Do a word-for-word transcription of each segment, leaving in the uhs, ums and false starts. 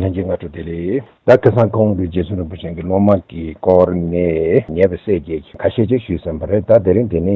ཉན་གྱི་སྔ་དྲོ་བདེ་ལེགས། ད་ཁ་སང་ཁོང་གིས་རྗེ་བཙུན་རིན་པོ་ཆེ་གི་སློབ་མ་གི་སྐོར་ནས་ཉེ་བའི་སྲས་བརྒྱད་ཀྱི་ཁ་ཤས་ཅིག་ཞུས་ཟིན་པ་རེད། ད་དེ་རིང་དེ་ནས་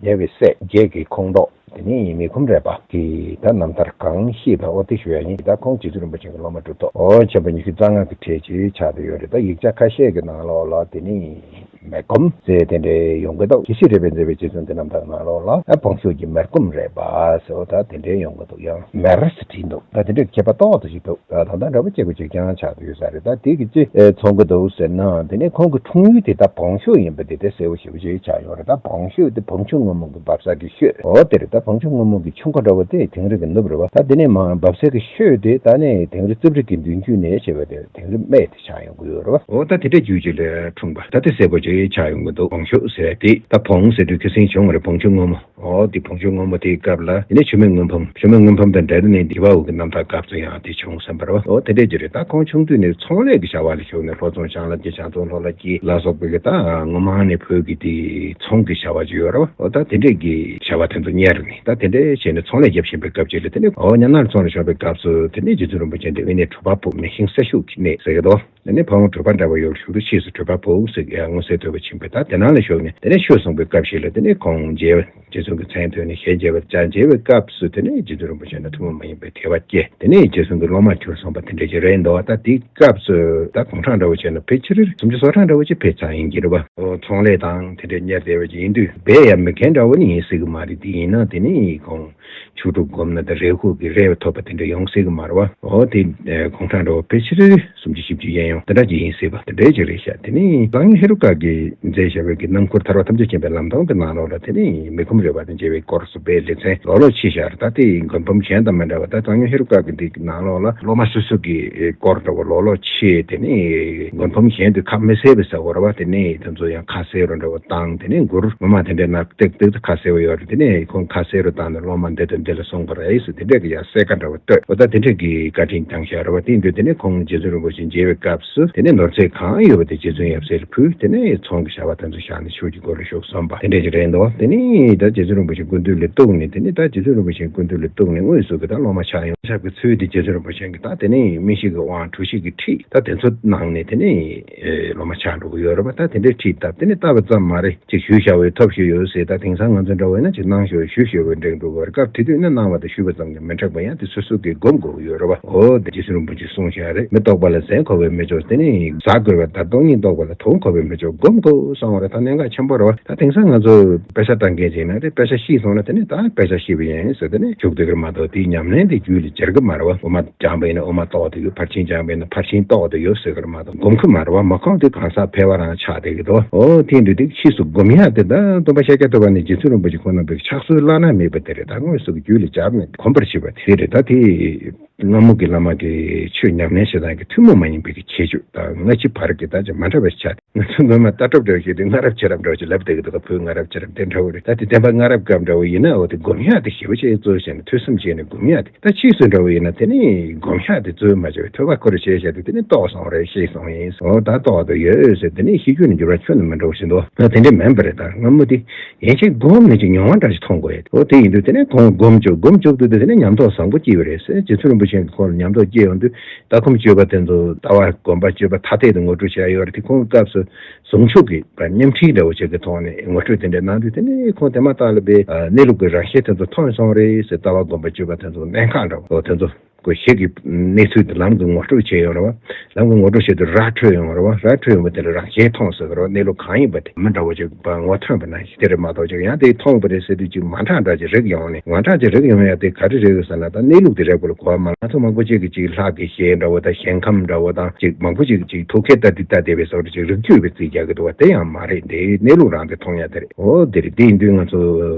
ཉེ་བའི་སྲས་བརྒྱད་ཀྱི་ཁོངས་གཏོགས་དེ་ནས་མི་ཁུམ་རས་པ་གི་ད་རྣམ་ཐར་གང་ཤེས་པ་ཨོ་དེ་ཞུ་ཡ་ཡིན། ད་ཁོང་རྗེ་བཙུན་རིན་པོ་ཆེ་གི་སློབ་མ་གྲུབ་ཐོབ་ཨོ་ཆེན་པོ་ཉི་ཤུ་རྩ་ལྔ་གི་གྲས་ཅིག་ཆགས་བསྡད་ཡོད་རེད། ད་ཡིག་ཆ་ཁ་ཤས་ཀྱི་ནང་ལོགས་ལ་དེ་ནས། མེ་སྒོམ་ཟེར་དེ་འདྲའི་ཡོང་གི་འདུག་དགེ་བཤེས་རས་པས་མཛད་པའི་རྗེ་བཙུན་གྱི་རྣམ་ཐར་ནང་ལོགས་ལ་ཨ་བོང་ཤུག་གི་མེ་སྒོམ་རས་པ་ཟེར་བ་ད་དེ་འདྲའི་ཡོང་གི་འདུག་ཡང་མེར་ཟེར་བྲིས་འདུག་ད་དེ་འདྲའི་ཁྱད་པར་ཏོག་ཙམ་ཞིག་འདུག་ད་ད་ལྟ་འདྲ་པོ་གཅིག་པ་གཅིག་རྐྱང་ཆགས་ཏུ་ཡོད་ས་རེད། ད་དེ་གི་ཅི་མཚོན་གི་འདུག་ཟེར་ན་དེ་ནས་ཁོང་གི་འཁྲུངས་ཡུལ་དེ་ད་བོང་ཤུག་ཡིན་པ་དེ་དེ་གསལ་པོ་ཞེ་པོ་ཅིག་ཆགས་ཡོད་རེད། ད་བོང་ཤུག་དེ་བོང་ཆུ་སྔོན་མོ་གི་འབབ་ས་གི་ཤོད་འོ་དེ་རེད། ད་བོང་ཆུ་སྔོན་མོ་གི་ཆུ་མཁོ་འདྲ་པོ་དེ་དིང་རི་གི་ནུབ་རེད་བ། ད་དེ་ནས་མར་འབབ་ས་གི་ཤོད་དེ་ད་ནས་དིང་རི་རྩིབས་རི་གི་མདུན་རྒྱུད་ནས་བྱས་པ་དེ་དིང་རི་སྨད་དེ་ཆགས་ཡོང་གི་ཡོད་རེད་བ། འོ་ད་དེ་འདྲ་རྒྱུད་ཅིག་ལ་འཁྲུངས་པ་ད་དེ་གསལ་པོ་ཅིག་ཆགས་ཡོང་གི་འདུག་བོང་ཤུག་ཟེར་དེ་ད་བོང་ཟེར་དུས་ཁ་སང་བྱུང་བ་རེད། བོང་ཆུ་སྔོན་མོ། འོ་དེ་བོང་ཆུ་སྔོན་མོ་དེའི་སྐབས་ལ་དེ་ནས་ཆུ་སྨད་སྔོན་འཕམ། ཆུ་སྨད་སྔོན་འཕམ་དང་འབྲེལ་ནས་འདི་བ་འུ་གི་རྣམ་ཐར་སྐབས་སུ་ཡང་དེ་བྱུང་བསམ་པ་རེད་བ། འོ་དེ་འདྲས་ཅིག་རེད། ད་ཁོང་ཆུང་དུས་ནས་ཚོང་ལས་ཀྱི་བྱ་བ་ལ་ཞུགས་ནས་ལྷོ་ཚོང་བྱང་ལ་སྐྱེལ། བྱང་ཚོང་ལྷོ་ལ་སྐྱེལ་ལ་སོགས་པའི་གི་ད་སྔོན་མ་ནས་བོད་ཀྱི་དེ་ཚོང་གི་བྱ་བ་ཅིག་ཡོད་རེད་བ། འོ་ད་དེ་འདྲས་ཀྱི་བྱ་བ་དེ་ཚོ་གཉེར་ནས་ད་དེ་འདྲས་བྱས་ནས་ཚོང་ལས་རྒྱབ་བཞིན་པའི་སྐབས་ཅིག་ལ་དེ་ནས་འོ་གཉའ་ནང་ཚོང་ལ་ཞོགས་པའི་སྐབས་སུ་དེ་ནས་རྗེ་བཙུན་རིན་པོ་ཆེ་འདི་དབེན་གནས་གྲུབ་པ་ཕུག་མེ་ཤིང་ས་ཤུག་གི་གནས་ཟེར་གི་འདུག་དེ་ནས་ཕ་བོང་གྲུ་པ་འདྲ་བ་ཡོད་ལ་ཞུགས་དུས་ཕྱིས་སུ་གྲུབ་པ་ཕུག་ཟེར་གི་ཡང་མངོན་གསལ་དོད་པོ་ཕྱིན་པས། ད་དེ་ནང་ལ་ཞུགས་ནས་དེ་ནས་ཆོས་གསུངས་པའི་སྐབས་ཤིག་ལ་དེ་ནས་ཁོང་མཇལ་བ་རྗེ་བཙུན་གྱི་མཚན་ཐོས་ནས་ཞལ་མཇལ་བར་བཅར། མཇལ་བའི་སྐབས་སུ་དེ་ནས་རྗེ་བཙུན་རིན་པོ་ཆེ་ནས་ཐུན་མོང་མ་ཡིན་པའི་དད་པ་སྐྱེས། དེ་ནས་རྗེ་བཙུན་གྱི་སློབ་མར་གྱུར་སོང་བ་དེ་འདྲ་ཅིག་རེད་འདུག་ད་དེའི་སྐབས་སུ་ད་དགུང་གྲངས་འདྲ་བོ་བྱས་ན་ཕལ་ཆེར་སུམ་ཅུ་སོ་གྲངས་འདྲ་བོ་ཅིག་ཕེབས་ཚར་ཡིན་གྱི་རེད་པ། ཚོང་ལས་དང་དེ་འདྲའི་གཉེར་བསྡད་པ་ཅིག་ཡིན་དུས་སྦས་ཡ་མེད་མཁན་འདྲ་བོ་ནི་ཡིན་སྲིད་གི་མ་རེད། དེ་ཡིན་ན་དེ་ནས་ཁོང་ཆོས་དྲུག་བསྒོམས་ན་ད་རེ་ཧུ་གི་རེ་བ་ཐོབ་པ་དེ་འདྲ་ཡོང་སྲིད་གི་མ་རེད་བ། འོ་དེ་ཨ་དགུང་གྲངས་འདྲ་བོ་ཕལ་ཆེར་སུམ་ཅུ་བཞི་བཅུ་གཡས་གཡོན་དེ་འདྲ་ཅིག་ཡིན་སྲིད་པ་དེ་འདྲའི་ཅིག་རེད་ཤག་དེ་ནས་གཙང་སྨྱོན་ཧེ་རུ་ཀ་གིས་མཛད་བཞག་པའི་གི་སྣང་ཁུར་ཐར་པ་ཐམས་ཅད་མཁྱེན་པའི་ལམ་སྟོན་གྱི་ནང་ལོགས་ལ་དེ་ནས་མི་ཁུམ་རས་པ་དང་མཇལ་བའི་སྐོར་སུ་དཔེ་ལེ་ཚན་ལོགས་ལོགས་ཕྱེ་བཞག་རེད། ད་དེ་ཡི་མགོན་པོ་གཞན་དང་མི་འདྲ་བ། ད་གཙང་སྨྱོན་ཧེ་རུ་ཀ་གི་འདི་གི་ནང་ལོགས་ལ་སློབ་མ་སོ་སོ་གི་སྐོར་འདྲ་བོ་ལོགས་ལོགས་ཕྱེ། དེ་ནས་མགོན་པོ་གཞན་དུ་ཁ་མི་གསལ་བའི་ཟེར་བ་རེད་བ། དེ་ནས་དེ་ཚོ་ཡང་ཁ་གསལ་རུ་འདྲ་བོ་བཏང་། དེ་ནས་མགུར་ངོ་མ་དེ་འདྲའི་ནག་ཏིག་ཏིག་ཏུ་ཁ་གསལ་བ་ཡོད་རེད། དེ་ནས་ཁོང་ཁ་གསལ་རུ་བཏང་ནས་སློབ་མ་འདི་དང་འདི་ལ་གསུངས་པ་རེད་ཟེར་དེ་འདྲས་ཀྱི་ཡང་གསལ་ཁ་འདྲ་བོ་བཏོད། འོ་ད་དེ་འདྲས་ཀྱི་བཀའ་དྲིན་བསྐྱངས་བཞག་རེད་བ། དེ་ཡིན་དུས་དེ་ནས་ཁོང་རྗེ་བཙུན་རིན་པོ་ཆེ་མཇལ་བའི་སྐབས་སུ་དེ་ནས་ནོར་རྫས་གང་ཡོད་པ་དེ་རྗེ་བཙུན་ཡབ་སྲས་ལ་ཕུལ། དེ་ནས་ཚོང་གི་བྱ་བ་དེ་ཚོ་བཞག་ནས་ཆོས་ཀྱི་སྒོ་ལ་ཞུགས་སོང་བ་དེ་འདྲས་ཀྱི་རེད་འདུག་དེ་ནས་ད་རྗེ་བཙུན་རིན་པོ་ཆེ་སྐུ་མདུན་ལ་གཏུགས་ནས་དེ་ནས་ད་རྗེ་བཙུན་རིན་པོ་ཆེ་སྐུ་མདུན་ལ་གཏུགས་ནས་དངོས་སུ་གི་ད་སློབ་མ་ཆགས་ཡོང་ཆགས་ཀྱི་ཚུལ་དེ་རྗེ་བཙུན་རིན་པོ་ཆེ་གི་ད་དེ་ནས་མི་ཤིག་གི་དབང་གྲུ་བཞི་གི་ཁྲིད་ད་དེ་ཚོ་གནང་ནས་དེ་ནས་སློབ་མ་ཆགས་འགྲོ་གི་ཡོད་རེད་བ། ད་དེ་འདྲའི་ཁྲིད་ད་དེ་ནས་ལྟ་བ་ཙམ་མ་རེད། ཅིག་ཞུས་བཞག་པའི་ཐབས་ཤེས་ཡོད་ཟེར། ད་དེང་སང་ང་ཚོ་འདྲ་བོ་ཡིན་ན་ཅིག་གནང་ཞོར་ཞུས་ཞོར་བའི་འགྲིག་འགྲོ་གི་རེད། སྐབས་དེ་དུས་ནི་གནང་བ་དང་ཞུས་པ་ཙམ་གྱིས་མི་འགྲིག་པ་ཡང་དེ་སོ་སོ་གིས་སྒོམ་དགོས་ཀྱི་ཡོད་རེད་བ། འོ་དེ་རྗེ་བཙུན་རིན་པོ་ཆེས་གསུངས་བཞག་རེད། མི་རྟོགས་པ་ལ་ཟས་འཁོར་བའི་མི་ལྕོགས། དེ་ནི་ཟ་དགོས་པ་དང་སྟོང་ཉིད་རྟོགས་པ་ལ་དོན་འཁོར་བའི་མི་ལྕོགས་སྒོམ་དགོས་གསུངས་པ་རེད། ད་གནད་འགག་ཆེན་པོ་རེད་བ། ད་དེང་སང་ང་ཚོ་དཔེ་ཆ་ལྟ་མཁན་ཅིག་ཡིན་ན་དེ་དཔེ་ཆ་ཤེས་སོང་ན་དེ་ནི་ད་དཔེ་ཆ་ཤེས་པ་ཡིན་ཟེར་དེ་ནི་བཞུགས་བསྡད་ཀྱི་རེད་མ་གཏོགས་དེའི་ཉམས་ལེན་དེ་རྒྱུད་ལ་འབྱར་གི་མ་རེད་བ། དབུ་མ་སྦྱངས་པ་ཡིན་ན་དབུ་མ་རྟོགས་བསྡད་ཡོད། ཕར་ཕྱིན་སྦྱངས་པ་ཡིན་ན་ཕར་ཕྱིན་རྟོགས་བསྡད་ཡོད་ཟེར་གི་རེད་མ་གཏོགས་སྒོམ་གི་མ་རེད་བ། མ་གོམས་དུས་གང་ཟག་ཕལ་པ་རང་ཆགས་བསྡད་ཀྱི་འདུག་འོ་དེ་འདྲ་དེ་ཕྱིས་སུ་སྒོམ་ཡག་དེ་ད་སྟོན་པ་ཤཱཀྱ་ཐུབ་པ་ནས་རྗེ་བཙུན་རིན་པོ་ཆེ་ཁོང་རྣམ་པའི་ཕྱག་སྲོལ་བླ་ན་མེད་པ་དེ་རེད། ད་དངོས་སུ་གི་རྒྱུད་ལ་འབྱར་ནས་གོམས་པར་བྱེད་པ་དེ་རེད། ད་དེ་སྔ་མོ་གི་བླ་མ་གི་ཆོས་ཉམས་ལེན་བྱེད་སྟངས་ཀྱི་ཐུན་མོང་མ་ཡིན་པའི་གི་ཁྱད་ཆོས་དང་སྔ་ཕྱི་བར་གྱི་ད་ཅིག་མ་འདྲ་བའི་ཆ། ང་ཚོ་སྔོན་མ་ལྟ་གྲུབ་འདྲ་བོ་ཞིག་དེ་སྔ་རབས་ཕྱི་རབས་འདྲ་བོ་ཞིག་ལབ་བསྡད་ཀྱི་འདུག་ག་བོད་སྔ་རབས་ཕྱི་རབས་དེ་འདྲ་བོ་རེད། ད་དེ་བསྟན་པ་སྔ་རབས་སྐབས་འདྲ་བོ་ཡིན་ན་འོ་དེ་སྒོམ་ཡག་དེ་ཞེ་པོ་ཅིག་གཙོ་བྱས་ནས་ཐོས་བསམ་བྱས་ནས་སྒོམ་ཡག་དེ། ད་ཕྱིས་སུ་འདྲ་བོ་ཡིན་ན་དེ་ནི་སྒོམ་ཡག་དེ་གཙོ་མ་བྱས་པའི་ཐོས་པ་ཁོ་རང་བྱས་བཞག་དུས་དེ་ནི་རྟོགས་སོང་རེད། ཤེས་སོང་ཡིན། འོ་ད་རྟོགས་དུ་ཡོད་ཟེར་དེ་ནི་ཤེས་རྒྱུ་ནི་འགྱུར་བ་ཁྱོན་ནས་མི་འགྲོ་བཞིན་དུ་ད་དེ་འདྲ་མིན་པ་རེད། ད་སྔ་མོ་དེ་ཡན་ཆད་སྒོམ་ནས་ཅིག་མྱོང་བ་འདྲ་ཞིག་མཐོང་དགོས་ཡོད། འོ་དེ་ཡིན་དུས་དེ་ནི་ཁོང་སྒོམ་བཅུག་སྒོམ་བཅུག་དུས་དེ་ནི་ཉམས་རྟོགས་བཟང་པོ་སྐྱེས་པ་རེད་ཟེར། རྗེ་བཙུན་རིན་པོ་ཆེ་གིས་ཁོང་ལ་ཉམས་རྟོགས་སྐྱེས་ཡོང་དུས་ལྟ་སྒོམ་སྤྱོད་པ་དེ་ཚོ་ལྟ་བ་སྒོམ་པ་སྤྱོད་པ་ཐ་དད་དུ་ངོ་སྤྲོད་བྱས་ཡོད་རེད། དེ་ཁོང་གི་སྐབས་སུ། ཟུང་འཇུག་གི་བར་མཉམ་འཁྲིལ་འདྲ་བོ་ཞིག་གི་ཐོག་ནས་ངོ་སྤྲོད་དེ་འདྲ་གནང་དུས་དེ་ནས་ཁོང་དེ་མ་ཐག་ལ་པའི་གནས་ལུགས་ཀྱི་རང་བཞིན་དེ་ཚོ་མཐོང་སོང་རེད་ཟེར། ལྟ་བ་སྒོམ་པ་སྤྱོད་པ་དེ་ཚོ་གནད་འགག་འདྲ་བོ་དེ་ཚོ་གོ་ཤེས་ཀྱི་གནས་ཚུལ་དེ་ལམ་གྱི་ངོ་སྤྲོད་བྱས་ཡོང་རེད་བ། ལམ་གྱི་ངོ་སྤྲོད་བྱེད་དུས་ར་འཕྲོད་ཡོང་རེད་བ། ར་འཕྲོད་ཡོང་བ་དེ་ལ་རང་བཞིན་མཐོང་ཟེར་གི་རེད་བ། གནས་ལུགས་གང་ཡིན་པ་དེ་མི་འདྲ་བོ་ཅིག་པ་ངོ་ཐོན་པ་ནང་བཞིན་དེ་རེད་མ་གཏོགས་ཅིག་ཡང་དེ་མཐོང་བ་རེད་ཟེར་དུས་ཅིག་མ་འདྲ་འདྲ་ཅིག་རིག་ཡོང་ནས་མ་འདྲ་ཅིག་རིག་ཡོང་ཡ་དེ་ག་རེ་རེད་ཟེར་ན་ད་གནས་ལུགས་དེ་རེད་པ་ལ་གོ་བ་མ་ང་ཚོ་མང་པོ་ཅིག་གིས་ཅིག་ལྷ་དགེ་བཤེས་འདྲ་བོ་དང་ཞིང་ཁམས་འདྲ་བོ་དང་ཅིག་མང་པོ་ཅིག་གིས་ཅིག་ཐུགས་བསྐྱེད་ལྟ་དུས་ལྟ་བསྡད་པའི་བཟོ་འདྲ་ཅིག་རིག་རྒྱུ་ཡོད་པའི་རྩིས་རྒྱག་གི་འདུག་བ། དེ་ཡང་མ་རེད། འདི་གནས་ལུགས་རང་དེ་མཐོང་ཡ་དེ་རེད། འོ་དེ་རེད། དེ་ཡིན་དུས་ང་ཚོ་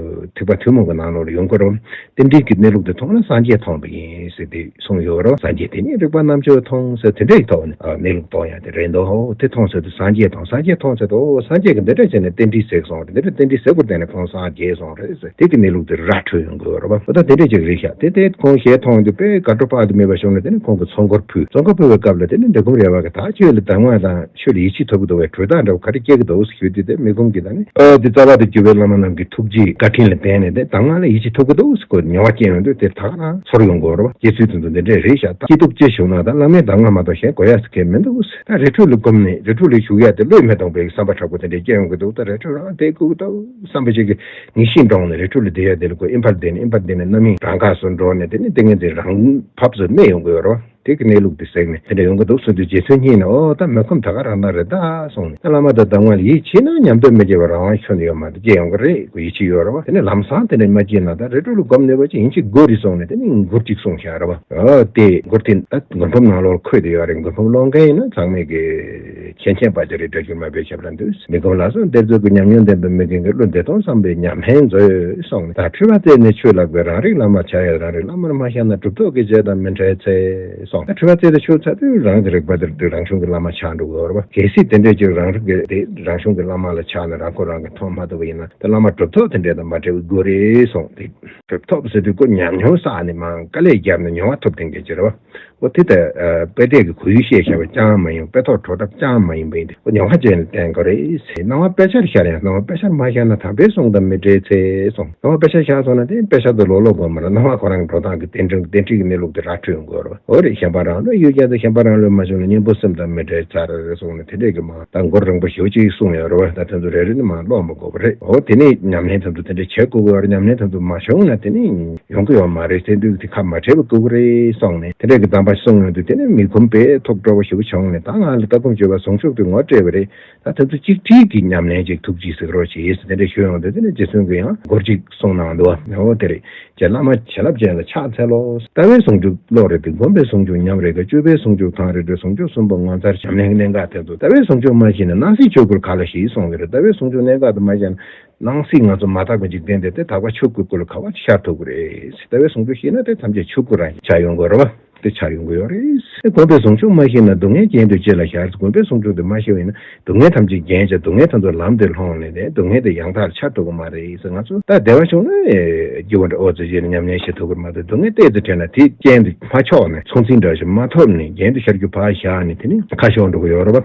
ཐེག་པ་ཐུན་མོང་གི་ནང་ལོགས་ལ་ཡོང་གི་རེད། རྟེན་འབྲེལ་གྱི་གནས་ལུགས་དེ་མཐོང་ན་སངས་རྒྱས་མཐོང་བ་ཡིན་ཟེར་ཏེ་གསུངས་ཡོད་རེད། སངས་རྒྱས་དེ་ཉིད་རིག་པ་རྣམ་དཔྱོད་མཐོང་ཟེར་དེ་འདྲའི་ཐོག་ནས་ཨ་གནས་ལུགས་མཐོང་ཡ་དེ་རེད་འདུག་འོ་དེ་མཐོང་ཟེར་དུས་སངས་རྒྱས་མཐོང་། སངས་རྒྱས་མཐོང་ཟེར་དུས་འོ་སངས་རྒྱས་ཀྱིས་འདི་འདྲ་བྱས་ནས་རྟེན་འབྲེལ་ཟེར་སོང་རེད། འདི་འདྲ་རྟེན་འབྲེལ་ཟེར་དགོས་དེ་ནས་ཁོང་སངས་རྒྱས་སོང་རེད་ཟེར་དེ་གི་གནས་ལུགས་དེ་ར་འཕྲོད་ཡོང་གི་ཡོད་རེད་བ། འོ་ད་དེ་འདྲ་ཅིག་རེད་ཤག་དེ་དེ་ཁོང་ཞལ་མཐོང་དུས་དཔེ་དགའ་སྤྲོ་དཔག་ཏུ་མེད་པ་བྱུང་ནས་དེ་ནས་ཁོང་གིས་ཚོགས་འཁོར་ཕུལ། ཚོགས་འཁོར་ཕུལ་བའི་སྐབས་ལ་དེ་ནས་འབྲི་གུང་རས་པ་གིས་ད་ཁྱོད་ལ་གདམས་ངག་དང་ཆོས་ལ་ཡིད་ཆེས་ཐོབ་ཀྱི་འདུག་བས། གྲོས་ཐག་འདྲ་བོ་ག་རེ་སྐྱེལ་གྱི་འདུག་ཞུས་དུས་དེ་མི་ཁུམ་གྱིས་ད་ནི་ཨ་དེ་རྩ་བ་དང་གྲུབ་པའི་བླ་མ་རྣམས་ཀྱི་ཐུགས་རྗེའི་བཀའ་དྲིན་ལ་བརྟེན་ནས་དེ་གདམས་ངག་ལ་ཡིད་ཆེས་ཐོབ་ཀྱི་འདུག་ཟེར་ཁོ་ཉེ་བར་སྐྱེས་ཡོང་དུས་དེ་ད་ག་རང་ཚོར་ཡོང་གི་ཡོད་རེད་བ། སྐྱེ་ཚུལ་དེ་ འདི་འདྲས་རེད་ཤག་ད་སྐྱིད་སྡུག་ཅི་བྱུང་ན་ད་བླ་མའི་གདམས་ངག་མ་གཏོགས་གཞན་གོ་ཡ་ཟེར་མཁན་མི་འདུག་ད་རི་ཁྲོད་ལ་བསྒོམས་ནས་རི་ཁྲོད་ལ་བཞུགས་ཡ་དེ་བློས་མི་གཏོང་པའི་བསམ་པ་དྲག་པོ་དེ་འདྲས་སྐྱེ་ཡོང་གི་འདུག་ད་རི་ཁྲོད་རང་བསྡད་དགོས་ཀྱི་འདུག་བསམ་པ་ཅིག་གི་ངེས་ཤེས་འདྲོངས་ནས་རི་ཁྲོད་ལ་བསྡད་ཡ་དེ་ལ་ཁོ་ཨིན་ཕར་བསྡད་ནས་ཨིན་ཕར་བསྡད་ནས་རྣམ་གཡེང་རང་ཁ་སོ་འགྲོ་ནས་དེ་ནས་ཏིང་ངེ་འཛིན་རང་བབས་སུ་གནས་ཡོང་གི་ཡོད་རེད་བ། དེ་གི་གནས་ལུགས་དེ་གཟིགས་ནས་དེ་འདྲ་ཡོང་གི་འདུག་ཟེར་དུས་རྗེ་བཙུན་གཉིས་ནས་ཨོ་ད་མི་ཁོམ་ད་ག་རང་ད་རེད་ད་གསུངས་ནས་ད་བླ་མ་དང་གདམས་ངག་ལ་ཡིད་ཆེས་ན་ཉམས་རྟོགས་མི་སྐྱེ་བ་རང་དབང་ཤོར་ནས་ཡོད་མ་རེད་སྐྱེ་ཡོང་གི་རེད་ཁོ་ཡིད་ཆེས་ཡོད་རེད་བ། དེ་ནས་ལམ་སང་དེ་འདྲ་མ་སྐྱེས་ན་ད་རི་ཁྲོད་ལ་བསྒོམ་ནས་བ་ཅི་ཡིན་གཅིག་དགོས་རེད་གསུངས་ནས་དེ་ནས་མགུར་གཅིག་གསུངས་བཞག་རེད་བ། ཨོ་དེ་མགུར་དེ་ད་མགུར་འབུམ་ནང་ལོགས་འཁོད་དེ་ཡོད་རེད། མགུར་འབུམ་ཀློག་མཁན་ཡིན་ན་ཚང་མས་གི་མཁྱེན་མཁྱེན་པ་ཅིག་རེད། སྒྲ་སྒྱུར་མ་དཔེ་ཞབས་ལ་འདུས་མི་ཁོམ་ལ་སོགས་གཏེར་མཛོད་ཀྱི་ཉམས་མྱོང་ལྡན་པའི་མི་རྒན་གྱི་བློ་བདེ་སྟོང་བསམ་པའི་ཉམས་ལྷན་མཛོད་གསུངས་ནས། ད་འཁྲུལ་པ་རྩད་ནས་ཆོས་ལེགས་པས་རང་རིག་བླ་མ་འཆར་ཡང་རང་རིག་བླ་མར་མ་ཤར་ན་གྲུབ་ཐོབ་ཀྱི་རྗེས་དང་མི་འབྲལ་ཚེ་གསུངས། ད་འཁྲུལ་པ་རྩད་དུ་ཆུད་ཚར་དུས་རང་གི་རིག་པ་དེར་དུས་རང་བྱུང་གི་བླ་མ་ཆགས་འགྲོ་གི་ཡོད་རེད་བ། གལ་སྲིད་དེ་འདྲས་ཀྱི་རང་རིག་གི་དེ་རང་བྱུང་གི་བླ་མ་ལ་ཆགས་ན་རང་ཁོ་རང་གིས་མཐོང་མ་ཐུབ་པ་ཡིན་ན་དེ་བླ་མ་གྲུབ་ཐོབ་དེ་འདྲས་དང་མ་འབྲལ་བའི་དགོས་རེད་གསུངས་ཏེ། གྲུབ་ཐོབ་ཟེར་དུས་ཁོ་ཉམས་མྱོང་བསགས་ནས་མར་དཀའ་ལས་བརྒྱབ་ནས་མྱོང་བ་ཐོབ་བསྡད་མཁན་ཅིག་རེད་བ། འོ་དེ་ལྟར་དཔེ་དེབ་ཀྱི་གོ་ཡུལ་ཤེས་བྱ་བ་ཅང་མ་ཡིན་དཔེ་ཐོག་བྲོ་འཁྲབ་ཅང་མ་ཡིན་པ་ཡིན་ཏེ་འོ་མྱོང་བ་ཅན་ལ་བརྟེན་དགོས་རེད་ཟེར། སྣང་བ་དཔེ་ཆར་ཤར་ཡང་སྣང་བ་དཔེ་ཆར་མ་ཤར་ན་དམ་པའི་གསུང་དང་མི་འབྲལ་ཚེ་གསུངས། སྣང་བ་དཔེ་ཆར་ཤར་སོང་ན་དེ་དཔེ་ཆ་དང་ལོག་ལོག་དགོས་མ་རེད། སྣང་བ་ཁོ་རང་གི་འགྲོ་སྟངས་ཀྱི་རྟེན་འབྲེལ་རྟེན་འབྲེལ་གྱི་གནས་ལུགས་དེ་ར་འཕྲོད་ཡོང་དགོས་རེད། འོ་རེད། ཞེན་པ་རང་ལུས་གཡོ་བྱ་དང་ཞེན་པ་རང་ལུས་མ་བྱུང་ན་གཉེན་པོ་སེམས་དང་མི་འབྲལ་ཚར་རེད་གསུངས་ནས་དེ་འདྲས་ཀྱི་མ་ད་མགུར་རིང་པོ་ཞེ་པོ་ཅིག་གསུངས་ཡོད་རེད་བ། ད་དེ་ཚོ་རེ་རེ་ནས་མར་ཀློག་མི་དགོས་པ་རེད། འོ་དེ་ནས་ཉམས་ལེན་དེ་ཚོ་དེ་འདྲ་བྱེད་དགོས་ཀྱི་ཡོད་རེད། ཉམས་ལེན་དེ་ཚོ་མ་བྱུང་ན་དེ་ནས་ཡོང་གི་ཡོད་མ་རེད། སེམས་འདུལ་དེ་ཁ་མ་བྲལ་བ་དགོས་ཀྱི་རེད་གསུངས་ནས་དེ་འདྲ་གི་གདམས་པ་གསུངས་ཡོང་དུས་དེ་ནས་མི་ཁོམ་པས་ཐུགས་སྤྲོ་བོ་ཞེ་པོ་བྱུང་ནས་ད་ང་ལ་ལྟ་སྒོམ་སྤྱོད་པ་ཟུང་འཇུག་ཏུ་ངོ་སྤྲད་པ་རེད། ད་དེ་ཚོ་གཅིག་སྒྲིལ་གྱི་ཉམས་ལེན་ཅིག་ཐུགས་རྗེས་གཟིགས་རོགས་བྱེད་ཟེར་དེ་འདྲ་ཞུས་ཡོང་དུས་དེ་ནས་རྗེ་བཙུན་གྱིས་ཡང་མགུར་ཅིག་གསུངས་གནང་འདུག་འོ་དེ་རེད། རྗེ་བླ་མ་བྱིན་རླབས་ཅན་ལ་ཕྱག་འཚལ་ལོ། ལྟ་བའི་ཟུང་འཇུག་བློ་རེ་སྟེ། སྒོམ་པའི་ཟུང་འཇུག་ཉམས་རེ་དགའ། སྤྱོད་པའི་ཟུང་འཇུག་ཐང་རེ་སྒྲོལ། ཟུང་འཇུག་གསུམ་པོ་ངོ་མཚར་བྱམས་ལྡན་གྱི་གནད་འགག་དེ་ཚོ་ལྟ་བའི་ཟུང་འཇུག་མ་ཤེས་ན་སྣང་སྲིད་ཆོས་སྐུར་ག་ལ་ཞིག་གསུངས་ཡོད་རེད། ལྟ་བའི་ཟུང་འཇུག་གནད་འགག་དེ་མ་ཤེས་ན་སྣང་སྲིད་ང་ཚོ་མ་དག་པའི་འཇིག་རྟེན་དེ་དེ་དག་པ་ཆོས་སྐུའི་སྐུ་ལ་ག་པར་ཤར་ཐུབ་ཀྱི་རེད། ལྟ་བའི་ཟུང་འཇུག་ཤེས་ན་དེ་ཐམས་ཅད་ཆོས་སྐུ་རང་ཆགས་ཡོང་གི་རེད་བ། དེ་ཆགས་ཡོང་གི་ཡོད་རེད། སྒོམ་པའི་ཟུང་འཇུག་མ་ཤེས་ན་སྡུག་བསྔལ་རྐྱེན་དུ་ཅི་ལ་ཤར། སྒོམ་པའི་ཟུང་འཇུག་དེ་མ་ཤེས་པ་ཡིན་ན་སྡུག་བསྔལ་ཐམས་ཅད་རྐྱེན་བྱས་སྡུག་བསྔལ་དེ་ཚོ་ལམ་དེར་ལྷུང་ནས་ནས་སྡུག་བསྔལ་དེ་ཡང་དག་ཆགས་ཐུབ་ཀྱི་མ་རེད་ཟེར། ང་ཚོ་ད་བདེ་བ་བྱུང་ན་སྐྱིད་པོ་འདྲ་ཨོ་ཙི་ཅི་ལ་ཉམས་ལེན་བྱེད་ཐུབ་ཀྱི་མ་རེད། སྡུག་བསྔལ་ཏོག་ཙམ་འཕྲད་ན་དེ་རྐྱེན་དུ་མ་ཆོག་ནས་ཚོད་འཛིན་འདྲ་ཞིག་མ་ཐོབ་ནས་རྐྱེན་དུ་ཤར་རྒྱུ་ཕར་བཞག་ནས་དེ་ནི་ཁ་ཕྱོགས་འགྲོ་གི་ཡོད་རེད་བ།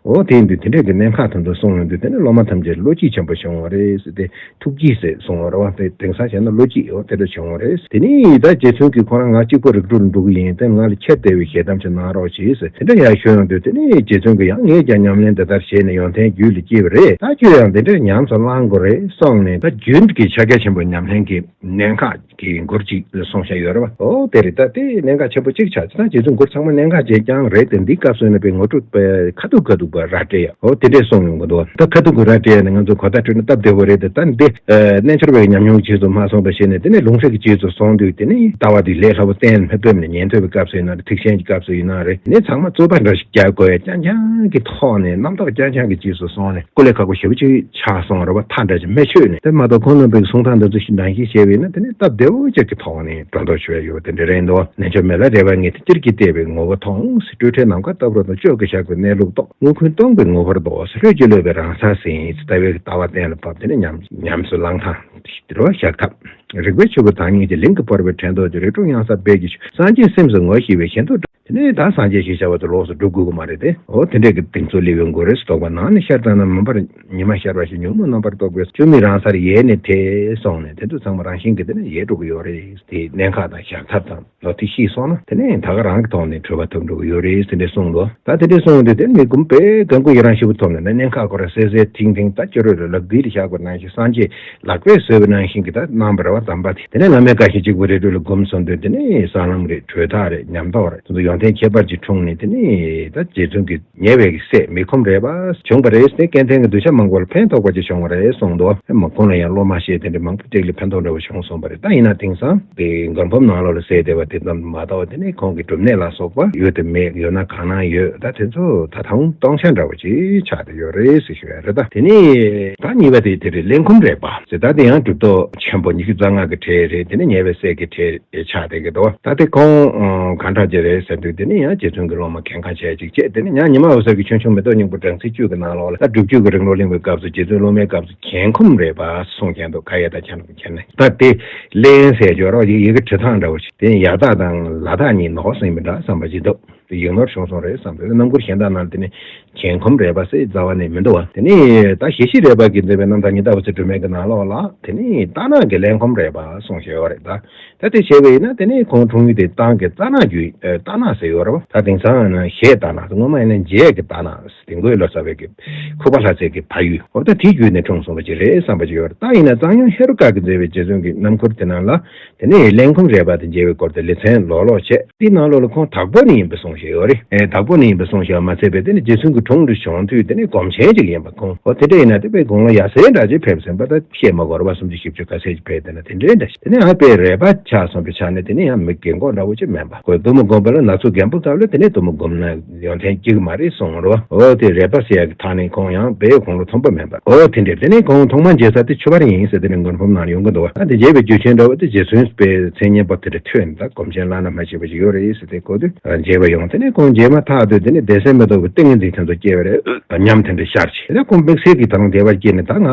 འོ་དེ་ཡིན་དུས་དེ་འདྲས་ཀྱི་གནད་འགག་དེ་ཚོ་གསུངས་ཡོང་དུས་དེ་ནི་སློབ་མ་ཐམས་ཅད་བློ་སྐྱེད་ཆེན་པོ་བྱུང་བ་རེད་ཟེར་ཏེ། ཐུགས་རྗེས་ཟེར་གསུང་བ་རེད་བ། དེ་དེང་སང་བྱས་ན་བློ་སྐྱེད་ཡོད་དེ་འདྲ་བྱུང་བ་རེད། དེ་ནས་ད་རྗེ་བཙུན་གྱིས་ཁོ་རང་ང་གཅིག་པོ་རིགས་དྲུག་ལ་འགྲོ་གི་ཡིན། དེ་ང་ལ་ཁྱེར་བདེ་བའི་ཞལ་གདམས་ཤིག་གནང་རོགས་གྱིས་ཟེར་དེ་འདྲ་ཡར་ཞུས་ཡོང་དུས་དེ་ནས་རྗེ་བཙུན་གྱིས་ཡང་ངས་ཀྱང་ཉམས་ལེན་འདི་ལྟར་བྱས་ནས་ཡོན་ཏན་རྒྱུད་ལ་སྐྱེས་པ་རེད། ད་ཁྱོད་ཡང་འདི་འདྲའི་ཉམས་སུ་བླང་དགོས་རེད་གསུངས་ནས་ད་རྒྱུན་གྱི་ཕྱག་རྒྱ་ཆེན་པོའི་ཉམས་ལེན་གྱི་གནད་འགག་གི་མགུར་ཅིག་གསུངས་བཞག་ཡོད་རེད་བ། ཨོ་དེ་རེད། ད་དེ་གནད་འགག་ཆེན་པོ་གཅིག་ཆགས་ཙང་རྗེ་བཙུན་མགུར་ཚང་མ་གནད་འགག་ཅན་རྐྱང་རེད་དེ། འདི་སྐབས་སུ་ཡིན་ན་པའི་ངོ་སྤྲོད་པ་ཁ་ཐུག་ཁ་ཐུག་པ་ར་སྤྲད་ཡ། ཨོ་དེ་འདྲས་གསུངས་ཡོང་གི་འདུག་ད་ཁ་ཐུག་གི་ར་སྤྲད་ཡ་ནི་ང་ཚོ་གོ་བརྡ་སྤྲོད་ན་སྟབས་བདེ་བོ་རེད་དེ། ད་འདི་རྣལ་འབྱོར་པའི་ཉམས་མྱོང་རྗེས་སུ་མ་སོང་བ་བྱས་ནས་དེ་ནས་ལུང་ས་གི་རྗེས་སུ་སོང་དུས་དེ་ནས་ལྟ་བ་འདི་ལས་སླ་པོ་གཏན་ལ་ཕེབས་ནས་ཉན་ཐོས་པའི་སྐབས་སུ་ཡིན་ན་རེད། ཐེག་ཆེན་གྱི་སྐབས་སུ་ཡིན་ན་རེད། དེ་ནས་ཚང་མ་རྩོད་པ་འདྲ་ཞིག་རྒྱག་དགོས་ཡ་རྐྱང་རྐྱང་གི་ཐོག་ནས་རྣམ་རྟོག་རྐྱང་རྐྱང་གི་རྗེས་སུ་སོང་ནས་ཀུ་ལེ་ཁག་པོ་ཞེ་པོ་ཅིག་ཆགས་སོང་བ་རེད་བ། མཐའ་འདྲ་ཅིག་མི་ཆོད་ནས། དེ་མ་གཏོགས་ཁོང་རྣམ་པའི་གསུང་སྟངས་འདི་ཚོ་ཞིག་ནང་བཞིན་བྱས་པ་ཡིན་ན་དེ་ནི་སྟབས་བདེ་བོ་ཅིག་གི་ཐོག་ནས་སྒྲོ་འདོགས་ཆོད་ཡོད་དེ་འདྲ་རེད་འདུག་རྣལ་འབྱོར་མེད་ལ་རས་པ་ངེས་ཏེ། སྤྱིར་གྱི་བལྟས་པའི་ངོ་བོ་མཐོང་། སྤྲོས་བྲལ་ནམ་མཁའ་ལྟ་བུར་མཐོང་། གཅོད་ཀྱི་ཞགས་པའི་གནས་ལུགས་རྟོགས། དངོས་ཀུན་སྟོང་པའི་ངོ་བོར་རྟོགས། ལྷོད་ཀྱིས་གློད་པའི་རང་སར་ཟིན། ལྟ་བའི་ལྟ་བ་གཏན་ལ་ཕབ། དེ་ནི་ཉམས་ཉམས་སུ་བླང་སྟངས་དེ་རེད་བ། བཞག་ཐབས། རིག་པའི་ཆུ་བོ་དྭངས་སྙིགས་ཀྱི། ལིང་གིས་བོར་བའི་དྲན་རྟོག་གི། རིགས་དྲུག་གཡང་སར་སྦས་ཀྱི་ཤུགས། སངས་རྒྱས་སེམས་སུ་ངོ་ཤེས་པའི་ཞེན་རྟོག་དྲག་དེ་ནས་ད་སངས་རྒྱས་ཞེས་བྱ་བ་དེ་ལོགས་སུ་སྒྲུབ་དགོས་ཀྱི་མ་རེད་དེ། འོ་དེ་འདྲས་ཀྱི་གདེང་ཚོད་སླེབས་ཡོང་དགོས་རེད། རྟོག་པ་ནང་ནས་ཤར་ཙམ་ན་མུན་པར་ཉི་མ་ཤར་བ་བཞིན། ཉོན་མོངས་རྣམ་པར་རྟོག་པའི་བཅོས་མའི་རང་སར་ཡལ་ནས་དེ་སོང་ནས་དེ་ཚོ་ཚང་མ་རང་བཞིན་གྱིས་དེ་ནས་ཡལ་འགྲོ་གི་ཡོད་རེད། དེའི་གནད་འགག་དང་བཞག་ཐབས་དང་ལོ་དེ་ཤེས་སོང་ན་དེ་ནས་ད་ག་རང་གི་ཐོག་ནས་གྲོལ་བ་ཐོབ་འགྲོ་གི་ཡོད་རེད་ཟེར་འདྲས་གསུངས་འདུག་ད་དེ་འདྲས་གསུངས་དུས་དེ་མི་ཁོམ་པས་གང་དགོས་ཡི་རང་ཞིབ་པོ་ཐོབ་ནས་ན་གནད་འགག་ཁོ་ར་གསལ་གསལ་ཐིང་ཐིང་ད་ཅོ་རོ་རེ་ལག་མདུན་དུ་བཞག་པ་ནང་བཞིན་སངས་རྒྱས་ལག་པས་བཟོས་པ་ནང་བཞིན་གྱི་ད་གནང་བ་རེད་བ། དམ་པ་དེ་དེ་ནས་བླ་མའི་བཀའ་བཞིན་གཅིག་པུ་རེ་ལྟོས་ལ་སྒོམ་སོང་དུས་དེ་ནས་ས་ལམ་རེད། གྲོལ་ཐག་རེད། ཉམས་རྟོགས་རེད། དེ་ཚོ་ཡོན་ཏན་ཁྱད་པར་གྱིས་འཁྲུངས་ནས་དེ་ནས་ད་རྗེ་བཙུན་གྱི་ཉེ་བའི་སྲས་མི་ཁོམ་རས་པ་བྱུང་བ་རེད་དེ། སྐལ་ལྡན་གྱི་གདུལ་བྱ་མང་པོ་ལ་ཕན་ཐོགས་པ་ཅིག་བྱུང་བ་རེད་གསུངས་འདུག་ཨེ་མ་ཁོང་ལ་ཡང་སློབ་མ་བཤད་དེ་འདྲ་མང་པོ་ཅིག་ལ་ཕན་ཐོགས་འདྲ་བོ་བྱུང་སོང་བ་རེད། ད་ཡིན་ན་དེང་སང་དེ་མགུར་འབུམ་ནང་ལོགས་ལ་གསལ་བསྡད་པ་དེ་ཙམ་མ་གཏོགས་དེ་ནས་ཁོང་གི་སྒྲུབ་གནས་ལ་སོགས་པ་ཡོད་དེ་མེད། ཡོད་ན་གང་ན་ཡོད། ད་དེ་ཚོ་ད་དུང་སྟོང་ཆ་འདྲ་བོ་ཅིག་ཆགས་བསྡད་ཡོད་རེད་ཟེར་ཞུ་ཡ་རེད། ད་དེ་ནས་ད་གཉིས་པ་དེ་དེ་རེད། གླེན་ཁོམ་རས་པ་ཟེར། ད་དེ་ཡང་གྲུབ་ཐོབ་ཆེན་པོ་ཉི་ཤུ་རྩ་ལྔ་གི་གྲས་རེད། དེ་ནས་ཉེ་བའི་སྲས་ཀྱི་གྲས་ཆགས་བསྡད་ཀྱི་འདུག་ད་དེ་ཁོང་གང་འདྲ་ཅིག་རེད་ཟེར་དུས་དེ་ནི་ཡང་རྗེ་བཙུན་གྱི་སློབ་མ་གལ་འགངས་ཆེ་ཅིག་བྱས། དེ་ནི་ཡང་ཉི་མ་འོད་ཟེར་གྱི་ཆོས་འབྱུང་མེ་ཏོག་སྙིང་པོ་སྦྲང་རྩིའི་བཅུད་ཀྱི་ནང་ལོགས་ལ་ད་སྒྲུབ་བརྒྱུད་ཀྱི་རིང་ལུགས་གླེང་བའི་སྐབས་སུ་རྗེ་བཙུན་སློབ་མའི་སྐབས་སུ་གྱེན་ཁོམ་རས་པ་གསུངས་ཀྱང་འདུག་ག་ཡེ་ད་ཁྱེད་རང་གིས་མཁྱེན་ནས། ད་དེ་གླེན་ཟེར་སྦྱོར་བ་ཡི་ཡི་གེ་འབྲི་སྟངས་འདྲ་བོ་ཞིག་དེ་ནི་ཡ་བཏགས་དང་ལ་བཏགས་གཉིས་ནོར་སོང་མིན་འདྲ་བསམ་པ་ཅིག་འདུག་དེ་ཡིག་ནོར་བྱུང་སོང་རེད་བསམ་དུས་རྣམ་མགུར་གཞན་དག་ནང་དེ་ནི་གྱེན་ཁོམ་རས་པ་ཟེར་རྩ་བ་ནས་མི་འདུག་བ། དེ་ནི་ད་ཞལ་བཞི་རས་པ་གིས་མཛད་པའི་རྣམ་ཐར་ཉི་ཟླ་འོད་ཟེར་སྒྲོན་མེ་གི་ནང་ལོགས་ལ། དེ་ནི་རྟ་ནག་གི་ལས་ཁུངས་རེད་པ་གསུངས་བཞག་ཡོད་རེད་ད། ད་དེ་བྱས་པ་ཡིན་ན་དེ་ནི་ཁོང་འཁྲུངས་ཡུལ་དེ་ཏང་གི་རྟ་ནག་རྒྱུད་ཨེ་རྟ་ནག་ཟེར་ཡོད་རེད་པ། ད་དེང་སང་ན་གཞས་རྟ་ནག་སྔོན་མ་ཡིན་ན་འཇད་ཀྱི་རྟ་ནག་དེ་མགོའི་ལོ་ཙཱ་བའི་གི་ཁུ་པ་ལྷ་རྩེ་གི་ཕ་ཡུལ་འོ་ད་དེའི་རྒྱུད་ནས་འཁྲུངས་སོང་བ་ཅིག་རེད་བསམ་པ་ཅིག་ཡོད་རེད། ད་ཡིན་ན་གཙང་སྨྱོན་ཧེ་རུ་ཀ་གིས་མཛད་པའི་རྗེ་བཙུན་གྱི་རྣམ་མགུར་དེ་ནང་ལ། དེ་ནས་ལས་ཁུངས་རས་པ་དང་མཇལ་བའི་སྐོར་དུ་ལེ་ཚན་ལོག་ལོག་བྱས། དེའི་ནང་ལོགས་ལ་ཁོང་དྭགས་པོ་ནས་ཡིན་པ་གསུངས་བཞག་ཡོད་རེད། ཨེ་དྭགས་པོ་ནས་ཡིན་པ་གསུངས་བཞག་མ་ཚད་པའི་དེ་ནི་རྗེ་བཙུན་གྱི་དྲུང་དུ་བྱོན་དུས་དེ་ནི་སྒོམ་ཆེན་ཅིག་ཡིན་པ། ཁོང་འོ་དེ་འདྲ་ཡིན་ན་དེ་པའི་དགུང་ལོ་ཡར་སེང་འདྲ་ཅིག་ཕེབས་ཟིན་པ་ད་བཤད་མ་དགོས་རེད་པ། སུམ་ཅུ་བཞི་བཅུ་ག་ཚད་ཅིག་ཕེབས། དེ་ན་དེ་འདྲའི་འདྲ་ཞིག་དེ་ནི་ཨ་པའི་རས་པ་ཆགས་སོང་པའི་ཆ་ནས་དེ་ནི་ཡང་མི་རྒན་གོག་འདྲ་བོ་ཅིག་མིན་པ། ཁོས་དུ་མ་སྒོམ་པ་ལ་ན་ཚོད་རྒན་པོ་ལྟ་བུ་ལ་དེ་ནས་དུ་མ་སྒོམ་ན་ཡོན་ཏན་སྐྱེ་གི་མ་རེད་གསུངས་རེད་པ། འོ་དེ་རས་པ་ཟེར་ཡག་གི་ཐ་ནི་ཁོང་ཡང་དཔེ་དགུང་ལོ་མཐོན་པོ་མིན་པ། འོ་དེ་འདྲས་དེ་ནས་ཁོང་ཐོག་མར་མཇལ་ས་དེ་ཆུ་བར་ཡིན་ཟེར་དེ་ནས་མགུར་འབུམ་ནང་ཡོང་གི་འདུག་བ། ད་དེ་མཇལ་བའི་རྒྱུ་མཚན་འདྲ་བོ་དེ་རྗེ་བཙུན་པའི་མཚན་སྙན་པོ་དེ་འདྲ་ཐོས་ནས་ད་སྒོམ་ཆེན་བླ་ན་མ་མཆིས་པ་ཞིག་ཡོད་རེད་ཟེར་དེ་གོ་དུས་མཇལ་བ་ཡོང་། དེ་ནས་ཁོང་མཇལ་མ་ཐག་ཏུ་དེ་ནས་བདེ་གསལ་མེ་ཏོག་གི་ཏིང་ངེ་འཛིན་དེ་ཚོ་སྐྱེ་བ་རེད་སྙམ་དེ་འདྲ་ཤར་བྱས། དེ་ནས་ཁོང་དམིགས་བསལ་གྱི་ད་རུང་བདེ་བ་སྐྱེས་ནས་ད་ང་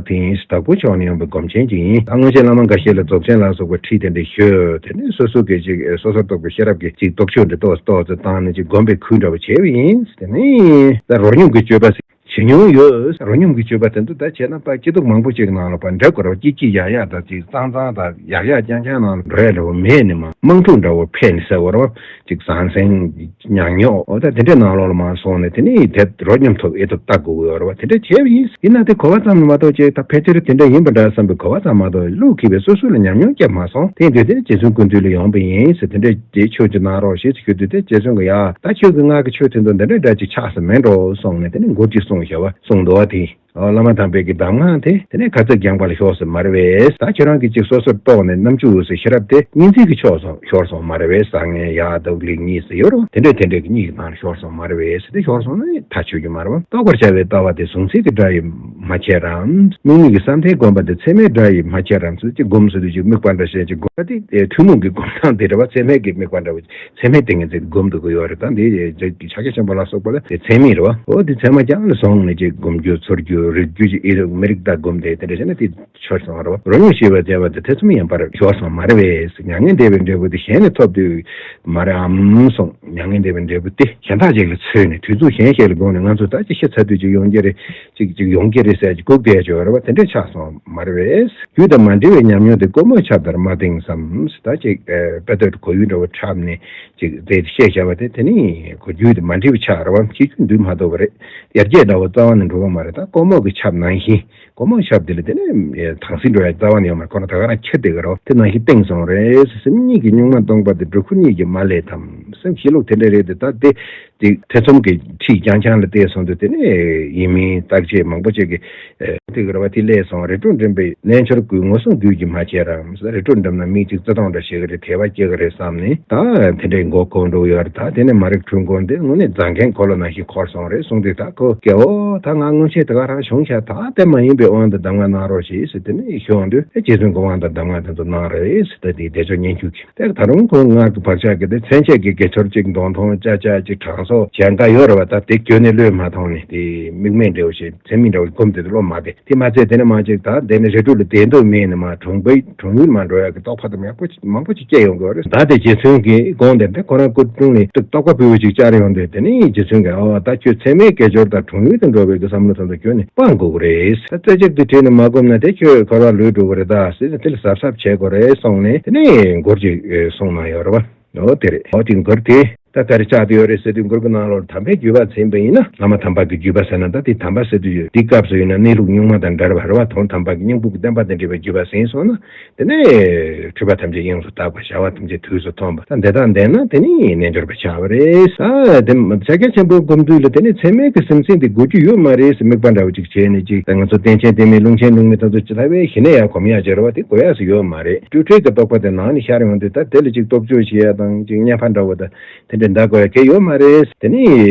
དེ་ཡིན་ཟེར་དྭགས་པོ་ཕྱོགས་ནས་ཡོང་པའི་སྒོམ་ཆེན་ཅིག་ཡིན། ད་སྔོན་ཆད་བླ་མ་འགའ་ཤས་ལ་རྫོགས་ཆེན་ལ་སོགས་པའི་ཁྲིད་དེ་འདྲ་ཞུས། དེ་ནས་སོ་སོ་གི་ཅིག་སོ་སོར་རྟོག་པའི་ཤེས་རབ་ཀྱི་ཅིག་རྟོག་དཔྱོད་འདྲ་ཏོག་ཙམ་ཏོག་ཙམ་བཏང་ནས་ཅིག་སྒོམ་པའི་ཁུལ་འདྲ་བོ་བྱས་པ་ཡིན། དེ་ནས་ད་རོ་སྙོམས་ཀྱི་སྤྱོད་པ་ཞིག་བྱེད་མྱོང་ཡོད། རོ་སྙོམས་ཀྱི་སྤྱོད་པ་དེ་ཚོ་ད་བྱས་ན་ཕར་སྐྱིད་སྡུག་མང་པོ་ཅིག་ནང་ལ་ཕར་འདྲེ་དགོས་རེད་པ། སྐྱིད་སྐྱིད་ཡག་ཡག་དང་ཅིག་གཙང་གཙང་དང་ཡག་ཡག་རྐྱང་རྐྱང་ནང་ལ་འགྲོ་ཡ་འདྲ་བོ་མེད་ནས་མ་དམངས་ཁྲོད་འདྲ་བོ་ཕེབས་ནས་ཟེར་དགོས་རེད་པ། ཅིག་ཟང་ཟིང་ཉག་ཉོག་འོ་ད་དེ་འདྲའི་ནང་ལོགས་ལ་མར་སོང་ནས་དེ་ནས་དེ་རོ་སྙོམས་ཐོབ་ཨེ་ཐོབ་ལྟ་དགོས་ཀྱི་ཡོད་རེད་པ། དེ་འདྲ་བྱས་པ་ཡིན། ཡིན་ན་དེ་གོ་བ་ཙམ་ལ་མ་གཏོགས་ཅིག་ད་ཕལ་ཆེར་དེ་འདྲ་ཡིན་པ་འདྲ་བསམ་པའི་གོ་བ་ཙམ་མ་གཏོགས་བློ་འཁེལ་བའི་སོ་སོ་ལ་ཉམས་མྱོང་སྐྱེས་མ་སོང་། དེ་དུས་དེ་རྗེ་བཙུན་སྐུ་མདུན་ལ་ཡོང་པ་ཡིན་ཟེར། དེ་འདྲ་དེ་ཆོས་ཅིག་གནང་རོགས་ཞེས་ཞུ་དུས་དེ་རྗེ་བཙུན་གྱིས་ཡ་ད་ཁྱོད་ཀྱི་ང་གི་ཆོས་དེ་ཚོ་འདི་འདྲ་འདྲ་ཅིག་ཆགས་ས་མེད་འགྲོ་གསུངས་ནས་དེ་ནས་མགུར་ཅིག་གསུངས་བཞག་པ་གསུངས་འདུག་བ། དེ་ཨོ་བླ་མ་དམ་པའི་གི་གདམས་ངག་དེ་དེ་ནས་ཁ་ཚ་རྒྱང་པ་ལ་ཤོར་ས་མ་རེད་པས། ད་ཁྱོད་རང་གིས་ཅིག་སོ་སོར་རྟོགས་ནས་རྣམ་འགྱུར་འོད་གསལ་ཤེས་རབ་དེ་གཉིས་འཛིན་གྱི་ཕྱོགས་སུ་ཤོར་སོང་མ་རེད་པས། བཟང་ངན་ཡག་སྡུག་ལེགས་ཉེས་ཟེར་ཡོད་རེད་པ། དེ་འདྲ་དེ་འདྲ་གི་གཉིས་ཀྱི་ནང་ལ་ཤོར་སོང་མ་རེད་པས་ཟེར་ཏེ། ཤོར་སོང་ན་ཐག་ཆོད་ཀྱི་མ་རེད་པ། རྟོགས་པར་བྱ་བའི་ལྟ་བ་དེ་གཟུང་འཛིན་གྱི་དགྲ་ཡིས་མ་ཁྱེར་རམ། དམིགས་མེད་ཀྱི་བསམ་གཏན་སྒོམ་པ་དེ་ཚད་མའི་དགྲ་ཡིས་མ་ཁྱེར་རམ་ཟེར་གྱི་སྒོམ་ཟེར་དུས་ཀྱི་དམིགས་པ་འདྲ་བྱས་ཀྱི་སྒོམ་པ་དེ་ཐུན་མོང་གི་སྒོམ་སྟངས་དེ་རེད་པ། ཚད་མའི་གི་དམིགས་པ་འདྲ་བོ། ཚད་མའི་ཏིང་ངེ་འཛིན་སྒོམ་འདུག་གི་ཡོད་རེད། ད་འདི་ཕྱག་རྒྱ་ཆེན་པོ་ལ་སོགས་པ་ལ་དེ་ཚད་མིན་རེད་པ། འོ་དེ་ཚད་མ་རྐྱང་ལ་སོང་ནས་ཅིག་སྒོམ་རྒྱུ་ཚོར་རྒྱུ་རིག་རྒྱུ་ཅིག་ཨེ་རིག་མི་རིག་ད་སྒོམ་དེ་དེ་འདྲ་བྱས་ན་དེ་ཤོར་སོང་བ་རེད་པ། རོ་སྙོམས་ཞེས་པ་བྱ་བ་དེ་ཐེ་ཚོམ་ཡིན་པར་ཤོར་སོང་མ་རེད་པས། མྱ་ངན་འདས་པའི་འབྲས་བུ་དེ་གཞན་ནས་ཐོབ་དུས་མ་རེད་ཨམ་སོང་། མྱ་ངན་འདས་པའི་འབྲས་བུ་དེ་གཞན་དག་ཅིག་ལ་འཚོལ་ནས་དུས་ཚོད་གཞན་ཞིག་ལ་དགོངས་ནས་ང་ཚོ་ད་ཅི་ཤི་ཚར་དུས་ཅིག་ཡོང་གི་རེད། ཅིག་ཅིག་ཡོང་གི་རེད་ཟེར་ཅིག་སྒུག་བསྡད་ཡོད་རེད་པ། དེ་འདྲ་ཆགས་སོང་མ་རེད་པས། རྒྱུད་དང་མ་འབྲེལ་བའི་ཉམས་མྱོང་དེ་ལྐོག་མོ་ཆབ་ལྟར་མ་བཏིང་བསམ། ད་ཅིག་ཨེ་དཔེ་དོད་གོ་ཡུལ་འདྲ་བོ་འཁྲབ་ནས་ཅིག་རེད་བཤད་བྱ་བ་དེ་དེ་ནི་གོ་རྒྱུད་དེ་མ་འབྲེལ་བའི་ཆ་རེད་པ། ཕྱི་རྒྱུད་འདུས་མ་ཐུབ་པ་རེད། ཡར་རྒྱས་འདྲ་བོ་རྩ་བ་ནས་འགྲོ་གི་མ་རེད། ད་ལྐོག་མོ་གི་ཆབ་ནང་བཞིན། ལྐོག་མོ་ཆབ་དེ་ལ་དེ་ནི་དྭངས་སིང་འགྲོ་ཡ་རྩ་བ་ནས་ཡོད་མ་རེད། ཁོ་རང་ད་ག་རང་ཁྱེར་བསྡད་ཀྱི་རེད་པ། དེ་ནང་བཞིན་བཏིང་སོང་རེད། སེམས་ཉིད་ཀྱི་གཉུག་མ་སྟོང་པ་དེ་སྒྲུབ་ཁུར་གཉིས་ཀྱིས་མ་བསླད་དམ་སེམས་གཤིས་ལུགས་དེ་འདྲ་རེད་དེ། ད་དེ་དེ་ཐེ་ཚོམ་གྱི་འཁྲིས་རྐྱང་རྐྱང་ལ་བལྟས་སོང་དུས་དེ་ནས་ཡིན་མིན་བརྟག་དཔྱད་མང་པོ་ཅིག་གིས་ཨེ་དེ་གི་རེད་པ། དེ་སླེབས་སོང་། རི་ཁྲོད་འགྲིམ་པའི་རྣལ་འབྱོར་ཀུན་ངོ་སྲུང་བདུད་ཀྱིས་མ་ཁྱེར་རམ། རི་ཁྲོད་འགྲིམ་ན་མིས་ཅིག་བརྩི་མཐོང་འདྲ་བྱེད་གི་རེད། དད་པ་སྐྱེ་གི་རེད་བསམ་ནས་ད་དེ་འདྲའི་མགོ་འཁོར་འགྲོ་གི་ཡོད་རེད། ད་དེ་ནས་མ་རིག་འཁྲུལ་འཁོར་འདི་དངོས་གནས་རྫ་མཁན་འཁོར་ལོ་ནང་བཞིན་འཁོར་སོང་རེད་གསུངས་དུས། ད་ཁོ་སྐྱེ་བོ་ད་ང་སྔོན་ཆད་དེ་ག་རང་བྱུང་ཤག་ད་དེ་མ་ཡིན་པའི་དབང་དུ་གདམས་ངག་གནང་རོགས་ཞེས་ཟེར། དེ་ནས་ཞུ་འོང་དུས་ཨེ་རྗེ་བཙུན་གྱི་དབང་དུ་གདམས་ངག་དེ་ཚོ་གནང་རེད་ཟེར། ད་དེའི་བདེ་མཆོག་མཉེན་ཆུང་གིས། དེ་ད་རུང་ཁོང་སྔར་གྱི་བག་ཆགས་ཀྱི་དེ་མཚན་ཆད་ཀྱི་དགེ་སྦྱོར་གཅིག་འདོན་ཐོང་ཅ་ཅ་གཅིག་གྲངས་སོགས་གཞན་དག་ཡོད་རེད་པ། ད་དེ་གྱོན་ནས་བློས་མ་ཐོངས་ནས་དེ་དམིགས་མེད་འདྲ་བོ་ཞིག་མཚན་མེད་འདྲ་བོ་སྒོམ་དེ་བློ་མ་བདེ། དེ་མ་ཚད་དེ་ནས་མ་གཅིག་ད་དེ་ནས་རི་ཁྲོད་ལ་བསྡད་འདོད་མེད་ནས་མ་གྲོང་པའི་གྲོང་ཡུལ་མ་འགྲོ་ཡག་གི་རྟོགས་པ་དེ་མང་པོ་ཅིག་མང་པོ་ཅིག་སྐྱེ་ཡོང་གི་ཡོད་རེད། ད་དེ་རྗེ་བཙུན་གྱི་དགོངས་དེ་འདི་ཁོ་རང་སྐུ་དྲུང་ནས་རྟོགས་པ་ཕུལ་བ་ཅིག་བཅར་ཡོང་དུས། དེ་ནས་རྗེ་བཙུན་གྱིས་ཨོ་ད་ཁྱོད་ཚད་མའི་དགེ་སྦྱོར་དང་གྲོང་ཡུལ་དུ་འགྲོ་བའི་གི་བསམ་བློ་དེ་ཚོ་གྱོན་ནས་སྤང་དགོས་ཀྱི་རེད། ད་རྩེ་གཅིག་ཏུ་དྲིལ་ནས་མ་བསྒོམས་ན་དེ་ཁྱོད་འཁོར་བ་ལུས་འགྲོ་གི་རེད་ད་ཟེར་ནས་དེ་ལ་གཟབ་གཟབ་བྱེད་དགོས་རེད་གསུངས་ནས། དེ་ནས་མགུར་ཅིག་གསུངས་གནང་ཡོད་རེད་པ། འོ་དེ་རེད། འོ་དེ་མགུར་དེ་ད་ག་རེ་ཆགས་བསྡད་ཡོད་རེད་ཟེར་དུས། མགུར་གྱི་ནང་ལོགས་དམ་པའི་བརྒྱུད་པ་འཛིན་པ་ཡིན་ན། བླ་མ་དམ་པ་གི་བརྒྱུད་པ་ཟེར་ན་ད་དེ་དམ་པ་ཟེར་དུས་ཡོད། དེ་སྐབས་སུ་ཡིན་ན་གནས་ལུགས་གཉུག་མ་དང་འདྲ་བ་རེད་པ། དོན་དམ་པ་གི་སྙིང་པོ་གི་བསྟན་པ་དང་འབྲེལ་བའི་བརྒྱུད་པ་ཟིན་སོང་ན། དེ་ནས་འཁྲུལ་པ་ཐམས་ཅད་དབྱིངས་སུ་དག་པ། བྱ་བ་ཐམས་ཅད་དུས་སུ་ཐོན་པ། ད་འདི་དག་ལྡན་ན་དེ་ནི་རྣལ་འབྱོར་པ་ཆགས་པ་རེད། ད་དེ་ཕྱག་རྒྱ་ཆེན་པོ་སྒོམ་དུས་ལ་དེ་ནི་ཚད་མའི་གི་སེམས་ཅན་དེ་དགོས་རྒྱུ་ཡོད་མ་རེད་ཟེར་དམིགས་པ་འདྲ་བོ་ཅིག་བྱས་ནས་ཅིག་ད་ང་ཚོ་རྟེན་ཅན་རྟེན་མེད་ལུང་ཆེན་ལུང་མེད་དེ་ཚོ་ཅི་ལྟ་བས་གཞི་ནས་ཡང་གོམས་ཡག་ཅིག་རེད་པ། དེ་དགོས་ཡག་ཟེར་ཡོད་མ་རེད། སྤྲོས་བྲལ་གྱི་རྟོགས་པ་དེ་ནང་ནས་ཤར་ཡོང་དུས་ད་དེ་ལ་ཅིག་རྟོག་དཔྱོད་བྱེད་ཡག་དང་ཅིག་བརྙས་པ་འདྲ་བོ་ད་དེ་འདྲ་འདའ་དགོས་ཡག་གལ་ཡོད་མ་རེད། དེ་ནི།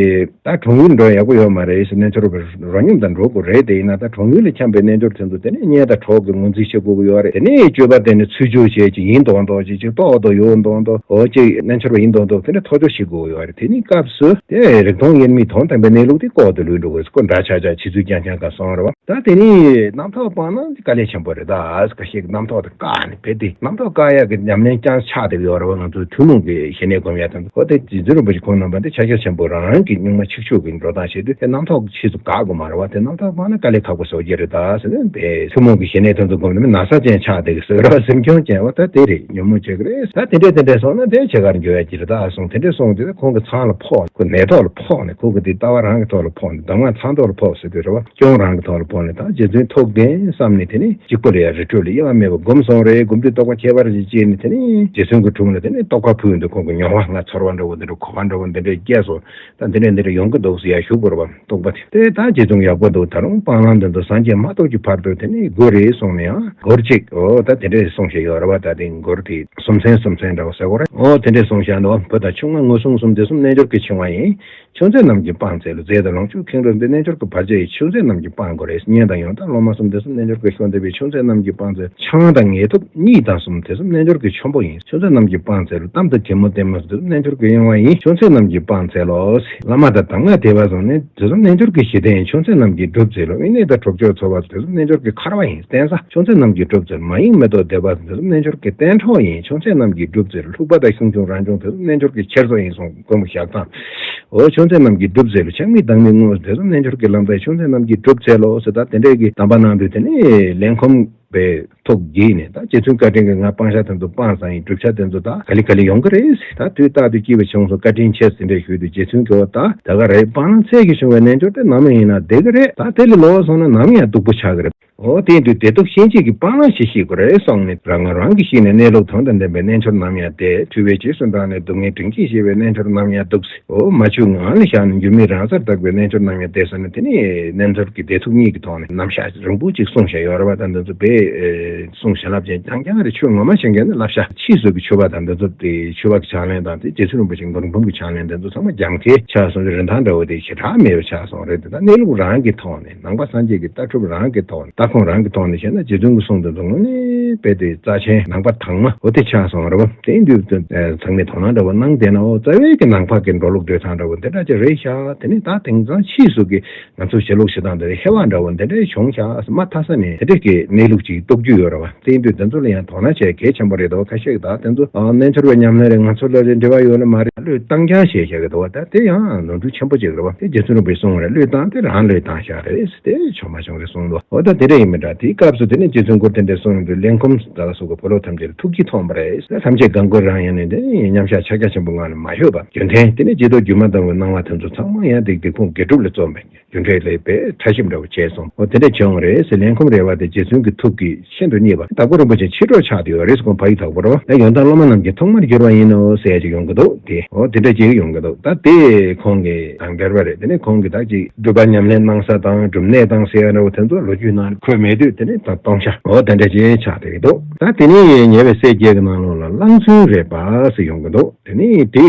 ད་གྲོང་ཡུལ་འགྲོ་ཡག་པོ་ཡོད་མ་རེད་ཟེར། རྣལ་འབྱོར་པ་རོ་སྙོམས་དང་འགྲོ་དགོས་རེད། དེ་ཡིན་ན་ད་གྲོང་ཡུལ་ལ་འཁྱམས་པའི་རྣལ་འབྱོར་དེ་ཚོ་དེ་ནས་གཉེན་དང་གྲོགས་ཀྱི་ངོས་འཛིན་བྱེད་དགོས་ཀྱི་ཡོད་རེད། དེ་ནས་སྤྱོད་པ་དེ་ནི་ཚུལ་འཆོས་བྱས་ཅིག་ཡིན་མདོག་མདོག་ཅིག་ཅིག་ཏོག་ཏོག་ཡོད་མདོག་མདོག་འོ་ཅིག་རྣལ་འབྱོར་པ་ཡིན་མདོག་མདོག་དེ་འདྲ་ཐག་གཅོད་བྱེད་དགོས་ཀྱི་ཡོད་རེད། དེ་ནི་སྐབས་སུ་དེ་རིག་སྟོང་དབྱེར་མེད་དོན་དམ་པའི་གནས་ལུགས་དེ་ལྐོག་ཏུ་ལུས་འགྲོ་དགོས། ཁོ་འདྲ་ཆགས་ཆགས་བྱེད་ཚུལ་རྐྱང་རྐྱང་ག་སོང་རེད་པ། ད་དེ་ནི་རྣམ་རྟོག་སྤངས་ན་དཀའ་ལས་ཆེན་པོ་རེད། ད་ཁ་ཤས་ཀྱི་རྣམ་རྟོག་དེ་བཀག་ནས་བེད་དེ་རྣམ་རྟོག་བཀག་ཡག་གི་ཉམས་ལེན་རྐྱང་ཆགས་བསྡད་ཡོད་རེད་པ། ང་ཚོའི་ཐུན་མོང་གི་ཞི་གནས་སྒོམ་ཡག་དང་འོ་དེ་ཅི་ རྗེ་རིན་པོ་ཆེ་ཁོང་རྣམ་པ་འདི་ཕྱག་རྒྱ་ཆེན་པོ་རང་གི་གཉུག་མ་ཆིག་ཆོད་ཀྱི་འགྲོ་སྟངས་བྱེད་དུས་དེ་རྣམ་རྟོག་ཕྱིས་སུ་འགག་དགོས་མ་རེད་བ། དེ་རྣམ་རྟོག་སྤངས་ན་དཀའ་ལས་ཁག་པོ་བཟོ་རྒྱུ་རེད་ད་ཟེར་ནས་པས་ཐུན་མོང་གི་ཞི་གནས་དོན་དུ་བསྒོམས་ནས་ན་ཚ་ཅན་ཆགས་བསྡད་ཀྱི་བཟོ་རེད་བ། སེམས་སྐྱོན་ཅན་བ་ད་དེ་རེད། ཉོན་མོངས་སྐྱེ་གི་རེད། ད་དེ་འདྲས་དེ་འདྲས་སོང་ན་དེ་ཇི་གར་འགྱོ་ཡ་ཅི་རེད་ད་གསུངས། དེ་འདྲས་སོང་དུས་ཁོང་གི་མཚང་ལ་ཕོག་ཁོ་ནད་ཐོག་ལ་ཕོག་ནས་ཁོ་གི་དེ་ལྟ་བ་རང་གི་ཐོག་ལ་ཕོག་ནས་གདམས་ངག་མཚང་ཐོག་ལ་ཕོག་ཟེར་དུས་རེད་བ། སྐྱོན་རང་གི་ཐོག་ལ་ཕོག་ནས་ད་རྗེ་བཙུན་ཐུགས་བདེན་བསམ་ནས་དེ་ནས་གཅིག་པུ་ལ་ཡང་རི་ཁྲོད་ལ་དབྱེ་བ་མེད་པར་བསྒོམས་སོང་རེད། བསྒོམས་དུས་རྟོགས་པ་ཁྱད་པར་ཅན་སྐྱེས་ནས་དེ་ནས་རྗེ་བཙུན་གྱི་དྲུང་ལ་དེ་ནས་རྟོགས་པ་ཕུལ་འདུག་ཁོང་གི་མྱོང་བ་ལྔ་ཚོར་བ་འདྲ་བོ་འདི་འདྲ་གོ་བ་འདྲ་བོ་འདི་འདྲ་སྐྱེས་སོང་། ད་འདི་འདྲ་འདི་འདྲ་ཡོང་གི་འདུག་ཟེར་ཡ་ཞུ་དགོས་རེད་བ། རྟོགས་པ་དེ་དེ་ད་རྗེ་བཙུན་ཡག་པོ་འདུག་ད་རུང་སྤང་བླང་འདི་ཚོ་སངས་རྒྱས་མ་ཐོབ་ཀྱི་བར་དུ་དེ་ནས་དགོས་རེད་གསུངས་ནས་ཡང་སྒོར་གཅིག་འོ་ད་དེ་འདྲས་གསུངས་བཞག་ཡོད་རེད་བ། ད་དེ་སྒོར་དེ་སུམ་ཚན་སུམ་ཚན་འདྲ་བོ་ཟེར་དགོས་རེད། འོ་དེ་འདྲས་གསུངས་བཞག་འདུག་བ། བུ་དང་ཆུང་མ་ངོ་སྲུང་གསུམ་དེ་གསུམ་རྣལ་འབྱོར་གྱི་འཆིང་བ་ཡིན། ཆུང་ཚེ་རྣམས་ཀྱི་སྤང་བཙལ་ལོ། རྫས་དང་ལོངས་སྤྱོད་ཁེངས་དྲེགས་འདི། རྣལ་འབྱོར་གྱི་བར་ཆད་ཡིན། ཆུང་ཚེ་རྣམས་ཀྱི་སྤང་དགོས་རེད། གཉེན་དང་ཡོན་བདག་སློབ་མ་གསུམ་དེ་གསུམ་རྣལ་འབྱོར་གྱི་ཤོ་འདེབས་པའི། ཆུང་ཚེ་རྣམས་ཀྱི་སྤང་བཙལ་ཆང་དང་ངལ་དུབ་གཉིད་དང་གསུམ་དེ་གསུམ་རྣལ་འབྱོར་གྱི་འཆོམ་པོ་ཡིན། ཆུང་ཚེ་རྣམས་ཀྱི་སྤང་བཙལ་ལོ། གཏམ་དང་གད་མོ་ལྟད་མོ་དེ་གསུམ་རྣལ་འབྱོར་གྱི་གཡེང་བ་ཡིན། ཆུང་ཚེ་རྣམས་ཀྱི་སྤང་བཙལ་ལོ། བླ་མ་དང་གདམས་ངག་དད་པ་སོགས་ནི་དེ་གསུམ་རྣལ་འབྱོར་གྱི་གཞི་རྟེན་ཡིན། ཆུང་ཚེ་རྣམས་ཀྱི་སྒྲུབ་བཙལ་ལོ། དབྱིག་གནས་དང་གྲོགས་སྦྱོར་འཚོ་བ་དེ་གསུམ་རྣལ་འབྱོར་གྱི་འཁར་བ་ཡིན། བརྟེན་ས་ཆུང་ཚེ་རྣམས་ཀྱི་སྒྲུབ་བཙལ། མ་ཡེངས་མི་ལྡོག་སྡེ་པ་དེ་གསུམ་རྣལ་འབྱོར་གྱི་གཏན་གྲོགས་ཡིན། ཆུང་ཚེ་རྣམས་ཀྱི་སྒྲུབ་བཙལ་ལོ། ལྷུག་པ་དང་ཤུགས་འབྱུང་རང་བྱུང་དེ་གསུམ་རྣལ་འབྱོར་གྱི་འཁྱེར་སོ་ཡིན་གསུངས། མགོན་པོ་ཞབས་ཐང་། འོ་ཆུང་ཚེ་རྣམས་ཀྱི་སྒྲུབ་བཙལ་ལོ། ཆགས་མེད་བདག་མེད་དངོས་དེ་གསུམ་རྣལ་འབྱོར་གྱི་ལམ་རྟགས། ཆུང་ཚེ་རྣམས་ཀྱི་སྒྲུབ་བཙལ་ལོ་ཟེར། ད་དེ་འདྲས་ཀྱི་གདམས་པ་གནང་དུས་དེ་ནས་ལན་ཁོམ་པའི་ཐུགས་དགྱེས་ནས་ད་རྗེ་བཙུན་བཀའ་དྲིན་གྱིས་ང་སྤང་བྱ་དེ་ཚོ་སྤངས་ཙང་ཡིན། བསྒྲུབ་བྱ་དེ་ཚོ་ད་ག་ལེ་ག་ལེ་ཡོང་གི་རེད། ད་དུས་རྟག་ཏུ་སྐྱིད་པ་བྱུང་སོང་། བཀའ་དྲིན་ཆེ་ཟེར་འདྲ་ཞུས་དུས་རྗེ་བཙུན་གྱིས་འོ་ད་ད་ག་རེད། སྤང་བླང་ཚད་ཀྱིས་བྱུང་བའི་རྣལ་འབྱོར་དེ་ནམ་ཡིན་ན་བདེ་གི་རེད། ད་དེ་ལས་ལོག་སོང་ན་ནམ་ཡང་སྡུག་པོ་ཆགས་གི་རེད། འོ་དེ་དུས་བདེ་སྡུག་ཤེས་བྱེད་ཀྱི་སྤང་བླང་ཞིག་ཤེས་དགོས་རེད་གསུངས་ནས། རང་ང་རང་གིས་ཤེས་ནས་གནས་ལུགས་དོན་དང་ལྡན་པའི་རྣལ་འབྱོར་ནམ་ཡང་བདེ། འཁྲུལ་པའི་རྗེས་སུ་འབྲངས་ནས་སྡུག་བསྔལ་དྲིན་གྱིས་བཞེས་པའི་རྣལ་འབྱོར་ནམ་ཡང་སྡུག་ཟེར། འོ་མ་བཅོས་ངང་ལ་བཞག་ནས་འགྱུར་མེད་རང་སར་དག་པའི་རྣལ་འབྱོར་ནམ་ཡང་བདེ་ཟེར་ནས། དེ་ནས་རྣལ་འབྱོར་གྱི་བདེ་སྡུག་གཉིས་ཀྱི་ཐོག་ནས་རྣམ་གཞག་རིང་པོ་ཅིག་གསུངས་བཞག་ཡོད་རེད་བ། ད་འདི་ཚོ་དཔེ་གསུང་བྱིན་རླབས་ཅན་རྐྱང་རྐྱང་རེད། ཆོས་ངོ་མ་ཤེས་མཁན་ནི་བསླབ་བྱ་ཕྱིས་སུ་གི་ཆོས་པ་དང་འདི་ཚོ་དེ་ཆོས་པ་གི་ཕྱག་ལེན་དང་དེ་རྗེ་བཙུན་རིན་པོ་ཆེ་མགོན་པོའི་ཕྱག་ལེན་དེ་ཚོ་ཚང་མ་རྒྱང་ཐལ་ཆགས་སོང་། རིན་ཐང་འདྲ་བོ་དེ་ཞེ་དྲག་མེད་པ་ཆགས་སོང་རེད། དེ་ད་གནས་ལུགས་རང་གི་ཐོག་ནས། ནང་པ་སངས་རྒྱས་ཀྱི་ལྟ་གྲུབ་རང་གི་ཐོག་ནས། ལྟ་ཁུངས་རང་གི་ཐོག་ནས་བཤད་ན་རྗེ་བཙུན་གྱི་གསུང་དེ་ཚོ་དངོས་གནས་དཔེ་དེ་རྩ་ཆེན་ནང་པ་དྭངས་མ་འོ་དེ་ཆགས་སོང་རེད་བ། དེ་ཡིན་དུས་ཚང་མས་དོ་སྣང་འདྲ་བོ་གནང་བསྡད་ན་འོ་རྩ་བའི་གི་ནང་པ་གི་འགྲོ་ལུགས་འགྲོ་སྟངས་འདྲ་བོ་འདི་འདྲ་ཅིག་རེད་ཤག་དེ་ནས་ད་དེང་སང་ཕྱིས་སུ་གི་ང་ཚོ་ཞི་ལུགས་ཞི་སྟངས་འདི་ཧེ་བག་འདྲ་བོ་འདི་འདྲ་བྱུང་ཤག་མ་མཐའ་ས་ནས་དེ་འདྲ་གི་གནས་ལུགས་ཅིག་རྟོགས་རྒྱུ་ཡོད་རེད་བ། དེ་ཡིན་དུས་དེ་ཚོ་ལ་ཡང་དོ་སྣང་བྱེད་གལ་ཆེན་པོ་རེད་དོ། ཁ་ཤས་ཀྱིས་ད་དེ་ཚོ་ཨ་རྣལ་འབྱོར་བའི་ཉམས་ལེན་རེད། ང་ཚོ་ལ་རེ་འབྲེལ་བ་ཡོད་ལ་མ་རེད། བློས་བཏང་རྐྱང་བྱས་བཞག་གི་འདུག་བ། ད་དེ་ཡང་ནོར་འཁྲུལ་ཆེན་པོ་ཅིག་རེད་བ། དེ་རྗེ་བཙུན་རིན་པོ་ཆེས་གསུངས་པ་རེད། བློས་བཏང་དེ་རང་བློས་བཏང་བཞག་རེད། དེ་བྱུང་མ་བྱུང་རེད་གསུངས་འདུག་འོ་ད་དེ་འདྲ་ཡིན་མིན་འདྲ། དེའི་སྐབས་སུ་དེ་ནས་རྗེ་བཙུན་མགུར་དེ་འདྲ་གསུངས་ཡོང་དུས་ལན་ཁོམ་ད་ལ་སོགས་པའི་བུ་སློབ་ཐམས་ཅད་ལ་ཐུགས་རྗེས་ཐོངས་པ་རེད། ཐམས་ཅད་གང་དགོས་རང་ཡང་ནས་དེ་མཉམ་བཞག་ཕྱག་རྒྱ་ཆེན་པོ་ངང་ནས་མ་ལྷོད་པ། རྒྱུ་མཚན་དེ་ནས་རྗེ་བདག་སྒྱུ་མ་ལྟ་བུའི་སྣང་བ་དེ་ཚོ་ཚང་མ་ཡང་དེ་སྡིག་སྤོང་དགེ་སྒྲུབ་ལ་བརྩོན་པས། རྒྱུ་འབྲས་ལ་དཔེ་ཕྲ་ཞིབ་འདྲ་བོ་བྱས་སོང་། འོ་དེ་འདྲ་བྱུང་བ་རེད་ཟེར། ལན་ཁོམ་རེ་བ་དེ་རྗེ་བཙུན་གྱི་ཐུགས་ཀྱི་ཤིན་ཏུ་མཉེས་པ་དྭགས་པོ་རིན་པོ་ཆེ་མཆེད་གྲོགས་ཆགས་བསྡད་ཡོད་རེད་ཟེར། ཁོང་ཕ་ཡུལ་དྭགས་པོ་རེད་བ། ད་ཡོན་བདག་སློབ་མ་རྣམས་ཀྱི་ཐོག་མར་འགྱུར་བ་ཡིན་ནོ་ཟེར་ཡ་ཅིག་ཡོང་གི་འདུག་དེ་འོ་དེ་འདྲ་ཅིག་ཡོང་གི་འདུག་ད་དེ་ཁོང་གི་དང་འབྲེལ་བ་རེད། དེ་ནས་ཁོང་གི་ད་ཅིག་སྒྲུབ་པ་ཉམས་ལེན་གནང་ས་དང་སྒྲུབ་གནས་དང་ཟེར་ཡ་འདྲ་བོ་དེ་ཚོ་ལོ་རྒྱུས་ནང་འཁོད་མེད་དུས་དེ་ནས་ད་སྟོང་ཆ་འོ་དེ་འདྲ་ཅིག་ཆགས་བསྡད་ཀྱི་འདུག་ད་དེ་ནས་ཉེ་བའི་སྲས་བརྒྱད་ཀྱི་ནང་ལོགས་ལ་གླང་མཚོན་རས་པ་ཟེར་ཡོང་གི་འདུག་དེ་ནས་དེ།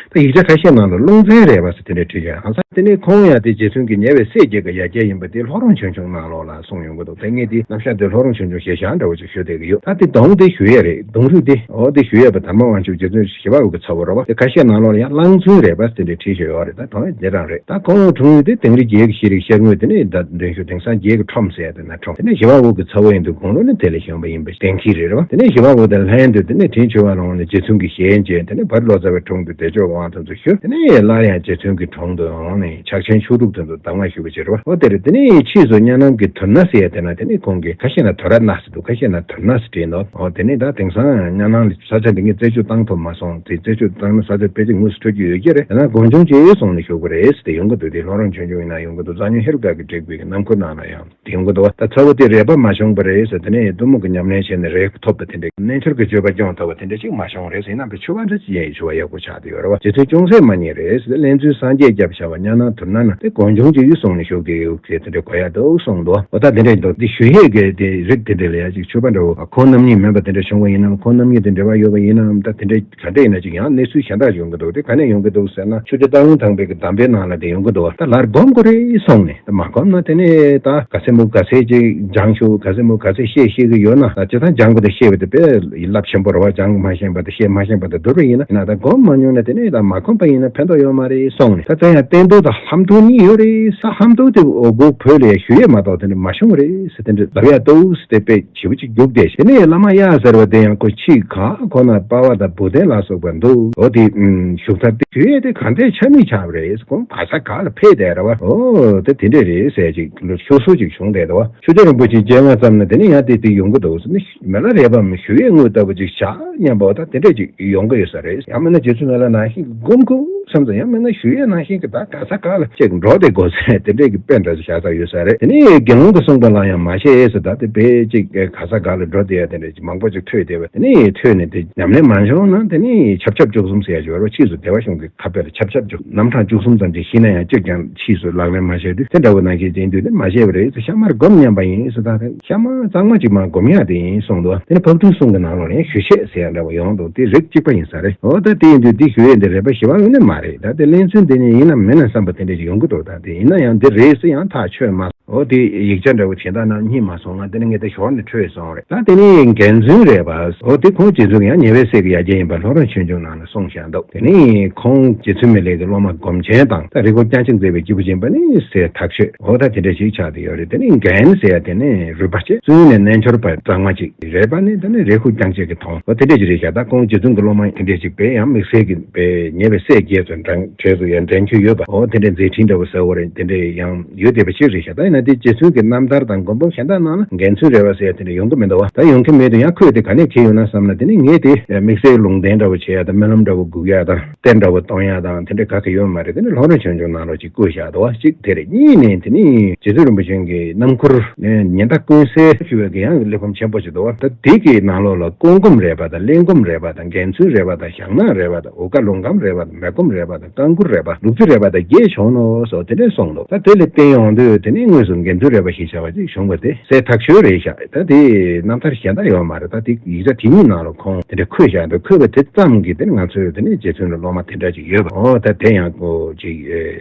ད་ཡིག་ཆ་ཁ་ཤས་ནང་ལ་ཀླུང་མཚན་རས་པ་ཟེར་དེ་འདྲ་བྲིས་ཡོད། ཨ་ཙི། དེ་ནས་ཁོང་ཡང་དེ་རྗེ་བཙུན་གྱི་ཉེ་བའི་སྲས་བརྒྱད་ཀྱི་ཡ་གྱལ་ཡིན་པ་དེ་ལྷོ་རོང་ཆོས་འབྱུང་ནང་ལོགས་ལ་གསུངས་ཡོང་གི་འདུག་དེ་ངས་དེ་རྣམ་གཞག་དེ་ལྷོ་རོང་ཆོས་འབྱུང་ཞེས་བྱ་འདྲ་བོ་ཅིག་ཞུ་བསྡད་ཀྱི་ཡོད། ད་དེ་གདུང་དེ་ཞུ་ཡས་རེད། གདུང་རུས་དེ་འོ་དེ་ཞུ་ཡས་པ་དར་མ་དབང་ཕྱུག་རྗེ་བཙུན་ཞི་བ་འོད་ཀྱི་ཚ་བོ་རེད་བ། དེ་ཁ་ཤས་ནང་ལོགས་ལ་ཡང་གླང་མཚོན་རས་པ་ཟེར་དེ་འདྲ་བྲིས་བཞག་ཡོད་རེད། ད་དོན་དེ་རང་རེད། ད་ཁོང་འཁྲུངས་ཡུལ་དེ་དིང་རི་རྒྱལ་གྱི་ཤེས་རིག་ཤར་ངོས། དེ་ནས་ད་འདོན་ཞུ་དེང་སང་རྒྱལ་གྱི་ཁྲོམ་ཟེར་ཡ་དེ་ན་ཁྲོམ། དེ་ནས་ཞི་བ་འོད་ཀྱི་ཚ་བོ་ཡིན་དུས་དགུང་ལོ་ནི་དེ་ལས་གཞོན་པ་ཡིན་པ་གཏན་འཁེལ་རེད་བ། དེ་ནས་ཞི་བ་འོད་དང་ལྷན་དུ་དེ་ནས་དྲིན་ཆེ་བ་ལ་འོངས་ནས་རྗེ་བཙུན་གྱི་ཞལ་མཇལ། དེ་ནས་བར་ལོ་ཙཱ་བའི་དྲུང་དུ་བདེ་མཆོག་དབང་དོན་དུ་ཞུ། དེ་ནས་སླར་ཡང་རྗེ་བཙུན་གྱི་དྲུང་དུ་འོངས་ནས་ཕྱག་ཆེན་མཆོག་གྲུབ་དོན་དུ་གདམས་ངག་ཞུས་པ་ཅིག་རེད་བ། འོ་དེ་རེད། དེ་ནས་ཕྱིས་སུ་གཉའ་ནང་གི་དུར་སྣ་ཟེར་ཡ་དེ་ན་དེ་ནས་ཁོང་གིས་ཁ་ཤས་ན་དུ་ར་སྣ་ཟེར་འདུག་ཁ་ཤས་ན་དུར་སྣ་ཟེར་བྲིས་འདུག་འོ་དེ་ནས་ད་དེང་སང་གཉའ་ནང་ལ་ས་ཆ་འདི་ངས་རྩད་གཅོད་བཏང་ཐུབ་མ་སོང་། དེ་རྩད་གཅོད་བཏང་ན་ས་ཆ་དཔེ་ཅིག་དངོས་སུ་འཕྲོད་རྒྱུ་ཡོད་ཀྱི་རེད། ཡང་ན་དགོན་ཆུང་ཅིག་གསུངས་ནས་བཞུགས་པ་རེད་ཟེར་ཏེ་ཡོང་གི་འདུག་དེ་ལྷོ་རོང་ཆོས་འབྱུང་ཡིན་ན་ཡོང་གི་འདུག་རྩ་ཉོན་ཧེ་རུ་ཀ་གི་འགྲེལ་པའི་ནང་ཁུལ་ནང་ལ་ཡང་དེ་ཡོང་གི་འདུག་ད་ཚ་བོ་དེ་རས་པ་མ་བྱུང་བ་རེད་ཟེར། དེ་ནས་གཏུམ་མོ་གི་ཉམས་ལེན་བྱས་ནས་རས་ཐོབ་པ་དེ་འདྲ། རྣལ་འབྱོར་གྱི་སྤྱོད་པ་སྐྱོང་ཐུབ་པ་དེ་འདྲ་ཅིག་མ་བྱུང་བ་རེད་ཟེར། ཡིན་ནའང་ཕྱུ་པ་འདྲ་ཅིག་ཡིན། ཕྱུ་པ་ཡག་པོ་ཆགས་བསྡད་ཡོད་རེད་བ། རྗེ་བཙུན་ཅུང་ཟད་མ་རྙེད་རེད་ཟེར། ལྷ་བཙུན་སངས་རྒྱས་སྐྱབས་བྱ་བ་གཉའ་ནང་དུར་སྣ་ན་དེ་དགོན་ཆུང་ཅིག་གསུངས་ནས་བཞུགས་བསྡད་ཡོད་ཟེར་དེ་འདྲ་གོ་ཡ་འདུག་གསུངས་འདུག་འོ་ད་དེ་འདྲ་འདུག་དེ་ཞུ་ཡས་ཀྱི་དེ་རིགས་དེ་འདྲ་ལ་ཡ་ཅིག་ཕྱུ་པ་འདྲ་བོ་ཁོང་རྣམ་གཉིས་མིན་པ་དེ་འདྲ་བྱུང་བ་ཡིན་ནམ། ཁོང་རྣམ་གཉིས་དེ་འབྲེལ་བ་ཡོད་པ་ཡིན་ནམ། ད་དེ་འདྲ་ག་འདྲ་ཡིན་ན་ཅིག་ཡང་གནས་ཚུལ་གཞན་དག་ཡོང་གི་འདུག་དེ་ག་ནས་ཡོང་གི་འདུག་ཟེར་ན་ཆུ་བདེ་སྟག་ལུང་ཐང་པའི་གི་གདམས་པའི་ནང་ལ་དེ་ཡོང་གི་འདུག་ད་ལར་སྒོམ་དགོས་རེད་གསུངས་ནས། ད་མ་སྒོམ་ན་དེ་ནས་ད་ག་ཚད་མོ་ག་ཚད་ཅིག་སྦྱང་ཤོག་ག་ཚད་མོ་ག་ཚད་ཤེས་ཤེས་ཀྱི་ཡོད་ན། ད་སྤྱིར་བཏང་སྦྱང་དགོས་དང་ཤེས་པ་དེ་དཔེ་རླབས་ཆེན་པོ་རེད་བ། སྦྱང་མ་ཤེས་པ་དང་ཤེས་མ་ཤེས་པ་དང་བསྡུར་བ་ཡིན་ན། ཡིན་ན་ད་སྒོམ་མ་མྱོང་ན་དེ་ནས་ད་མ་སྒོམ་པ་ཡིན་ན་ཕན་ཐོགས་ཡོད་མ་རེད་གསུངས་ནས། ད་ད་ཡང་སྟན་ཐོག་དང་ལྷམ་ཐོག་གཉིས་ཡོད་རེད་ས། ལྷམ་ཐོག་དེ་འོ་སྒོ་བོད་ལ་ཞུ་ཡས་མ་གཏོགས་དེ་འདྲ་མ་བྱུང་རེད་ཟེར། དེ་འདྲ་ལབ་ཡ་ཏོག་ཙམ་དེ་དཔེ་ཞེ་པོ་ཅིག་རྒྱུགས་བསྡད། དེ་ནས་བླ་མ་གཡག་ཟེར་བ་དེ་ཡང་ཁོ་ཕྱིས་ག་ཁོ་ན་པ་ཝ་དང་བུ་ལྡན་ལ་སོགས་པ་འདུག་འོ་དེ་བཞུགས་ཚར་ཏེ་ཞུ་ཡས་དེ་ག་འདྲས་ཆ་མི་ཆགས་པ་རེད། ཁོང་ག་ས་ག་ལ་ཕེབས་བསྡད་རེད་བ། འོ་དེ་དེ་འདྲས་རེད་ཟེར་ཅིག་ལོ་ཤོ་སོ་ཅིག་བྱུང་བསྡད་འདུག་བ། ཆོས་རྒྱལ་རིན་པོ་ཆེ་མཇལ་མ་ཙམ་ན་དེ་ནས་ཡང་དེ་དེ་ཡོང་གི་འདུག་ཟེར་ནས། མི་ལ་རས་པའམ་ཞུ་ཡས་དངུལ་ལྟ་བུ་ཅིག་བཞག་སྙམ་པ་འོ་ད་དེ་འདྲས་ཅིག་ཡོང་གི་ཡོད་ས་རེད། ཡང་མིན་ན་རྗེ་བཙུན་མི་ལ་ནང་བཞིན་སྒོམ་དགོས་བསམ་ཙང་། ཡང་མིན་ན་ཞུ་ཡས་ནང་བཞིན་གྱི་ད་ག་ས་ག་ལ་ཅིག་འགྲོ་བསྡད་དགོས་ཟེར་དེ་འདྲས་ཀྱི་དཔེ་འདྲ་ཞིག་བཞག་ས་ཡོད་ས་རེད། དེ་ནས་དགེ་སློང་གིས་གསུངས་པ་ལ་ཡང་མ་བྱེད་ཟེར། ད་དེ་དཔེ་ཅིག་ག་ས་ག་ལ་འགྲོ་བསྡད་ཡ་དེ་འདྲས་ཅིག་མང་པོ་ཅིག་ཐོས་བསྡད་པ། དེ་ནས་ཐོས་ནས་དེ་ཉམས་ལེན་མ་བྱུང་ན་དེ་ནས་ཆབ་ཆབ་བཅུ་གསུམ་ཟེར་ཡ་ཅིག་ཡོད་རེད། ཕྱིས་སུ་བདེ་བ་གཞུང་གི་ཁ་དཔེ་ལ་ཆབ་ཆབ་བཅུ་རྣམ་གྲངས་བཅུ་གསུམ་ཙམ་ཅིག་ཤེས་ན་ཡང་གཅིག་ཀྱང་ཕྱིས་སུ་ལག་ལེན་མ་བྱས་དུས་དེ་འདྲ་བོ་ནང་བཞིན་བྱེད་དུས་དེ་མ་བྱས་པ་རེད་ཟེར། ཤ་མར་སྒོམ་སྙམ་པ་ཡིན་ཟེར། ད་དེ་ཤ་མར་གཙང་མ་ཅིག་མར་སྒོམ་ཡག་དེ་ཡིན་གསུངས་འདུག་དེ་ནས་ཕག་གྲུའི་གསུང་གི་ནང་ལོགས་ནས་ཞུ་བྱེད་ཟེར་ཡག་འདྲ་བོ་ཡོང་འདུག་དེ་རིགས་གཅིག་པ་ཡིན་ས་རེད། འོ་ད་དེ་ཡིན་དུས་དེ་ཞུ་ཡས་འདི་རས་པ་ཞི་བ་འོ་ནི་མ་རེད། ད་དེ་ལེན་ཚུལ་འདི་ནི་ཡིན་ནམ་མིན་ནམ་བསམ་པ་དེ་འདྲ་ཞིག་ཡོང་གི་འདུག་ད་དེ་ཡིན་ན་ཡང་འདི་རེད་ཟེར་ཡང་ཐག་ཆོད་མ། འོ་དེ་ཡིག་ཆ་འདྲ་བོ་དེ་དག་ནང་རྙེད་མ་སོང་ང་། དེ་ནི་ངས་དེ་ཞོར་ནས་འཕྲོས་སོང་རེད། ད་དེ་ནི་འགལ་རྫུན་རས་པ། འོ་དེ་ཁོང་རྗེ་བཙུན་ཡང་ཉེ་བའི་སྲས་ཀྱི་ཡ་གྱལ་ཡིན་པ་ལྷོ་རོང་ཆོས་འབྱུང་ནང་ལ་གསུངས་བཞག་འདུག་དེ་ནི་ཁོང་རྗེ་བཙུན་མི་ལའི་གི་སློབ་མ་སྒོམ་ཆེན་དང་ད་རི་ཁུག་རྐྱང་ཕྱེད་མཛད་པའི་སྐྱེས་བུ་སྦྱིན་པ་ནི་སྲས་ཐག་ཆོད། འོ་ད་དེ་འདྲ་ཞིག་ཆགས་བསྡད་ཡོད་རེད། དེ་ནི་འགལ་ཟེར་ཡ་དེ་ནི་རུས་པ་ཆེ་བཙུན་ནས་རྣལ་འབྱོར་པ་གཙང་མ་ཅིག་རས་པ་ནི་ད་ནི་རི་ཁུག་རྐྱང་ཕྱེད་ཀྱི་མཐོང་། འོ་དེ་འདྲ་ཞིག་རེད་ཤག་ད་ཁོང་རྗེ་བཙུན་གྱི་སློབ་མ་དེ་འདྲ་ཞིག་དཔེ་ཡང་དམིགས་བསལ་གྱི་དཔེ་ཉེ་བའི་སྲས་བརྒྱད་ཚོ་འགྲན་གྲས་སུ་ཡང་འགྲན་རྒྱུ་ཡོད་པ། འོ་དེ་འདྲའི་མཛད་འཕྲིན་འདྲ་བོ་ཟེར་བ་རེད། དེ་འདྲའི་ཡང་ཡོད་བསྡད་པ་ཞིག་རེད་ཤག་ད་ཡིན་ན་དེ་རྗེ་བཙུན་གྱི་རྣམ་ཐར་དང་མགོན་པོ་གཞན་དག་ནང་ལ་འགལ་རྫུན་རས་པ་ཟེར་ཡ་དེ་འདྲ་ཡོང་གི་མི་འདུག་བ། ད་ཡོང་གི་མེད་དུས་ཡང་ཁོས་དེ་ག་ནས་ཁྱེར་ཡོང་ན་བསམ་ན། དེ་ནི་ངས་དེ་དམིགས་བསལ་ལུང་བསྟན་འདྲ་བོ་བྱེད་ཡ་དང་སྨོན་ལམ་འདྲ་བོ་སྒུག་ཡ་དང་གཏེར་འདྲ་བོ་གཏོང་ཡ་དང་དེ་འདྲ་ག་གེ་ཡོད་མ་རེད། དེ་ནི་ལྷོ་རོང་ཆོས་འབྱུང་ནང་ལོགས་ཅིག་བཀོད་བཞག་འདུག་བ། གཅིག་དེ་རེད། གཉིས་ནས་དེ་ནི་རྗེ་བཙུན་རིན་པོ་ཆེ་གི་རྣམ་མགུར་ནས་ཉི་ཟླ་ཀུན་གསལ་ཞུ་བའི་གི་ཡང་གི་གླེགས་བམ་ཆེན་པོ་ཞིག་འདུག་བ། ད་དེ་གི་ནང་ལོགས་ལ་སྐུ་འབུམ་རས་པ་དང་གླེན་འབུམ་རས་པ་དང་འགལ་རྫུན་རས་པ་དང་ཞག་ནག་རས་པ་དང་འོ་ཀ་ལུང་སྒམ་རས་པ་དང་མེ་སྒོམ་རས་པ་དང་རྐང་མགུར་རས་པ་ལུག་རྫི་རས་པ་དང་བརྒྱད་བྱུང་ནོ་སོགས་དེ་འདྲས་གསུངས་འདུག་ད་དེ་ལ་བརྟེན་ཡོང་དུས་དེ་ནས་དངོས་སུ་འགལ་རྫུན་རས་པ་ཞིག་བྱ་བ་ཅིག་བྱུང་བ་དེ་གསལ་ཐག་ཆོད་རེད་ཤག་ད་དེ་རྣམ་ཐར་གཞན་དག་ཡོད་མ་རེད། ད་དེ་ཡིག་ཆ་དེ་གཉིས་ནང་ལ་ཁོང་དེ་འདྲ་འཁོད་བཞག་འདུག་འཁོད་པ་དེ་ཙམ་གྱིས་དེ་ནི་ང་ཚོས་དེ་ནི་རྗེ་བཙུན་ལ་སློབ་མ་དེ་འདྲ་ཅིག་ཡོད་པ། འོ་ད་དེ་ཡང་ཁོ་ཅིག་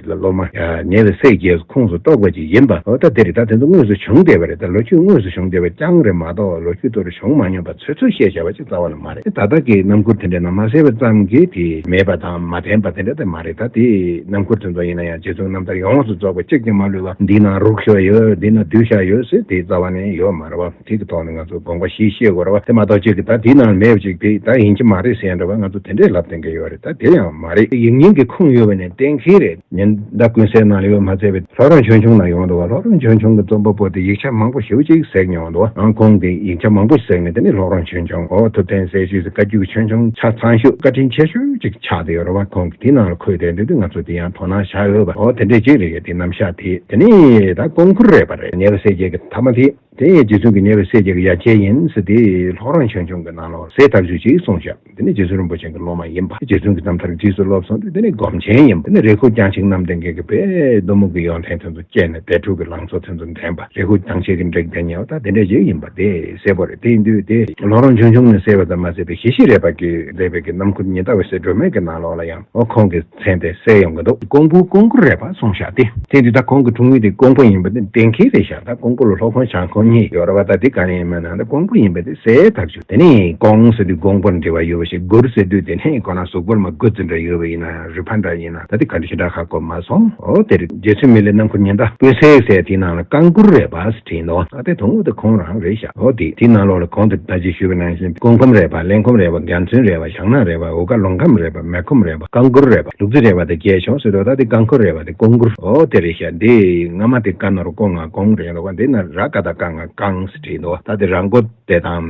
ལ་སློབ་མ་ཉེ་བའི་སྲས་བརྒྱད་ཁོངས་སུ་གཏོགས་པ་ཅིག་ཡིན་པ། འོ་ད་དེ་རེད། ད་དེ་ཚོ་དངོས་སུ་བྱུང་བསྡད་པ་རེད། ད་ལོ་རྒྱུས་དངོས་སུ་བྱུང་བསྡད་པ་རྐྱང་རེད་མ་གཏོགས་ལོ་རྒྱུས་ཐོག་ཏུ་བྱུང་མ་མྱོང་པ་ཚོད་ཚོད་བཤད་བྱ་བ་ཅིག་རྩ་བ་ནས་མ་རེད། ད་ལྟ་གི་རྣམ་མགུར་དེ་འདྲ་ནང་མ་གསལ་བ་ཙམ་གྱིས་དེ་མེད་པ་དང་མ་བདེན་པ་དེ་འདྲ་དེ་མ་རེད། ད་དེ་རྣམ་མགུར་དེ་ཚོ་ཡིན་ན་ཡང་རྗེ་བཙུན་རྣམ་ཐར་ཡོངས་སུ་རྫོགས་པ་གཅིག་ཀྱང་མ་ལུས་པ་འདི་ན་རུག་ཤོ་ཡོད་འདི་ན་བསྡུས་བཞག་ཡོད་ཟེར་དེ་རྩ་བ་ནས་ཡོད་མ་རེད་བ། དེ་གི་ཐོག་ནས་ང་ཚོ་དགོངས་པ་བཞེས་ཤེས་དགོས་རེད་བ། དེ་མ་གཏོགས་གཅིག་གིས་ད་དེའི་ནང་མེད་པ་ཅིག་དེ་ད་ཡིན་གྱི་མ་རེད་ཟེར་ཡ་འདྲ་བ་ང་ཚོ་དེ་འདྲས་ལབ་བསྡད་མཁན་ཡོད་རེད། ད་དེ་ཡང་མ་རེད། ཡིག་རྙིང་གི་ཁུངས་ཡོད་པ་ནས་གཏན་འཁེལ་རེད། ཉི་ཟླ་ཀུན་གསལ་ནང་ལ་ཡོད་མ་ཚད་པའི་ལྷོ་རོང་ཆོས་འབྱུང་ནང་ཡོང་འདུག་བ། ལྷོ་རོང་ཆོས་འབྱུང་གི་རྩོམ་པ་པོ་དེ་ཡིག་ཆ་མང་པོ་ཞེ་པོ་ཅིག་གཟིགས་མྱོང་འདུག་བ། ཨང་ཁོང་གིས་ཡིག་ཆ་མང་པོ་གཟིགས་ནས་དེ་ནས་ལྷོ་རོང་ཆོས་འབྱུང་འོ་ཐུབ་བསྟན་གསལ་བྱེད་ཟེར་བཀའ་བརྒྱུད་ཀྱི་ཆོས་འབྱུང་ཆ་ཚང་ཤོས་བཀའ་དྲིན་ཆེ་ཤོས་ཅིག་ཆགས་བསྡད་ཡོད་རེད་བ། ཁོང་གིས་དེ་ནང་ལ་འཁོད་བསྡད་འདུག་དུས་ང་ཚོ་དེ་ཡང་དོ་སྣང་བཞག་ཡོད་པ། འོ་དེ་འདྲས་ཅིག་རེད། དེ་རྣམ་གཞག་དེ་དེ་ནས་ད་རྐང་མགུར་རས་པ་རེད། ཉེ་བའི་སྲས་བརྒྱད་ཀྱི་ཐ་མ་དེ། དེ་ཡང་རྗེ་བཙུན་གྱི་ཉེ་བའི་སྲས་བརྒྱད་ཀྱི་ཡ་གྱལ་ཡིན་ཟེར་དེ་ལྷོ་རོང་ཆོས་འབྱུང་གི་ནང་ལོགས་གསལ་ཐག་ཆོད་ཅིག་གསུངས་བཞག་དེ་ནི་རྗེ་བཙུན་རིན་པོ་ཆེ་གི་སློབ་མ་ཡིན་པ། རྗེ་བཙུན་གྱི་རྣམ་ཐར་རྗེས་སུ་སློབ་སོང་དུས་དེ་ནི་སྒོམ་ཆེན་ཡིན་པ། དེ་ནི་རི་ཁུག་རྐྱང་ཕྱེད་རྣམ་ལྡན་གྱི་དཔེ་གཏི་མུག་གི་ཡོན་ཏན་དེ་ཚོ་བཅད་ནས་དད་འཁྲུག་གི་ལང་ཚོ་དེ་ཚོ་འདྲེན་པ། རི་ཁུག་རྐྱང་ཕྱེད་ཀྱི་འགྲིག་ལྡན་ཉེ་བ་ད་དེ་འདྲ་ཞིག་ཡིན་པ་དེ་གསལ་པོ་རེད། དེ་ཡིན་དུས་དེ་ལྷོ་རོང་ཆོས་འབྱུང་ནས་གསལ་བ་ཙམ་མ་ཟད་པའི་ཞི་བྱེད་རས་པ་གིས་མཛད་པའི་གི་རྣམ་མགུར་ཉི་ཟླ་འོད་ཟེར་སྒྲོན་མེ་གི་ནང་ལོགས་ལ་ཡང་འོ་ཁོང་གི་མཚན་དེ་གསལ་ཡོང་གི་འདུག་རྐང་མགུར་རྐང་མགུར་རས་པ་གསུངས་བཞག་སྟེ། དེ་དུས་ད་ཁོང་གི་འཁྲུངས་ཡུལ་དེ་ཀོང་པོ་ཡིན་པ་དེ་གཏན་འཁེལ་རེད་ཤག་ད་ཀོང་པོ་ལ་ལྷོ་ཁོང་བྱང་ཁོང་གཉིས་ཡོད་རེད་བ། ད་དེ་ག་ནས་ཡིན་མིན་ན་ད་ཀོང་པོ་ཡིན་པ་དེ་གསལ་ཐག་ཆོད། དེ་ནས་ཀོང་ཟེར་དུས་ཀོང་པོར་འབྲེལ་བ་ཡོད་པ་ཞིག་མགུར་ཟེར་དུས་དེ་ནས་ཁོ་ན་གཟུགས་པོར་མ་མགུར་ཙམ་འདྲ་ཡོད་པ་ཡིན་ན་ཡང་རུས་པ་འདྲ་ཡིན་ན་ད་དེ་ག་འདྲ་ཞེ་དྲག་ཧ་གོ་མ་སོང་། འོ་དེ་རེད། རྗེ་བཙུན་མི་ལའི་རྣམ་མགུར་ཉི་ཟླ་ཀུན་གསལ་ཟེར་དེའི་ནང་ལ་རྐང་མགུར་རས་པ་ཟེར་བྲིས་འདུག་ད་དེ་དོན་དངོས་དེ་ཁོང་རང་རེད་ཤག་འོ་དེ་དེའི་ནང་ལོགས་ལ་གོང་དུ་ད་ཅི་ཞུས་པ་ནང་བཞིན་ཀོང་པོ་རས་པ་གླེན་འབུམ་རས་པ་འགལ་རྫུན་རས་པ་ཞག་ནག་རས་པ་འོ་ཀ་ལུང་སྒམ་རས་པ་མེ་སྒོམ་རས་པ་རྐང་མགུར་རས་པ། ལུག་རྫི་རས་པ་དང་བརྒྱད་བྱུང་ཟེར་དུས་ད་དེ་རྐང་མགུར་རས་པ་དེ་རྐང་མགུར་འོ་དེ་རེད་ཤག་འདི་སྔ་མ་དེ་ཀ་ན་རོ་ཀོ་ང་ཀོང་རེད་འདུག་བ། འདི་ན་ར་ཀ་ད་ཀ་ང་ཀང་ཟེར་བྲིས་འདུག་བ། ད་དེ་ར་མགོ་དེ་དང་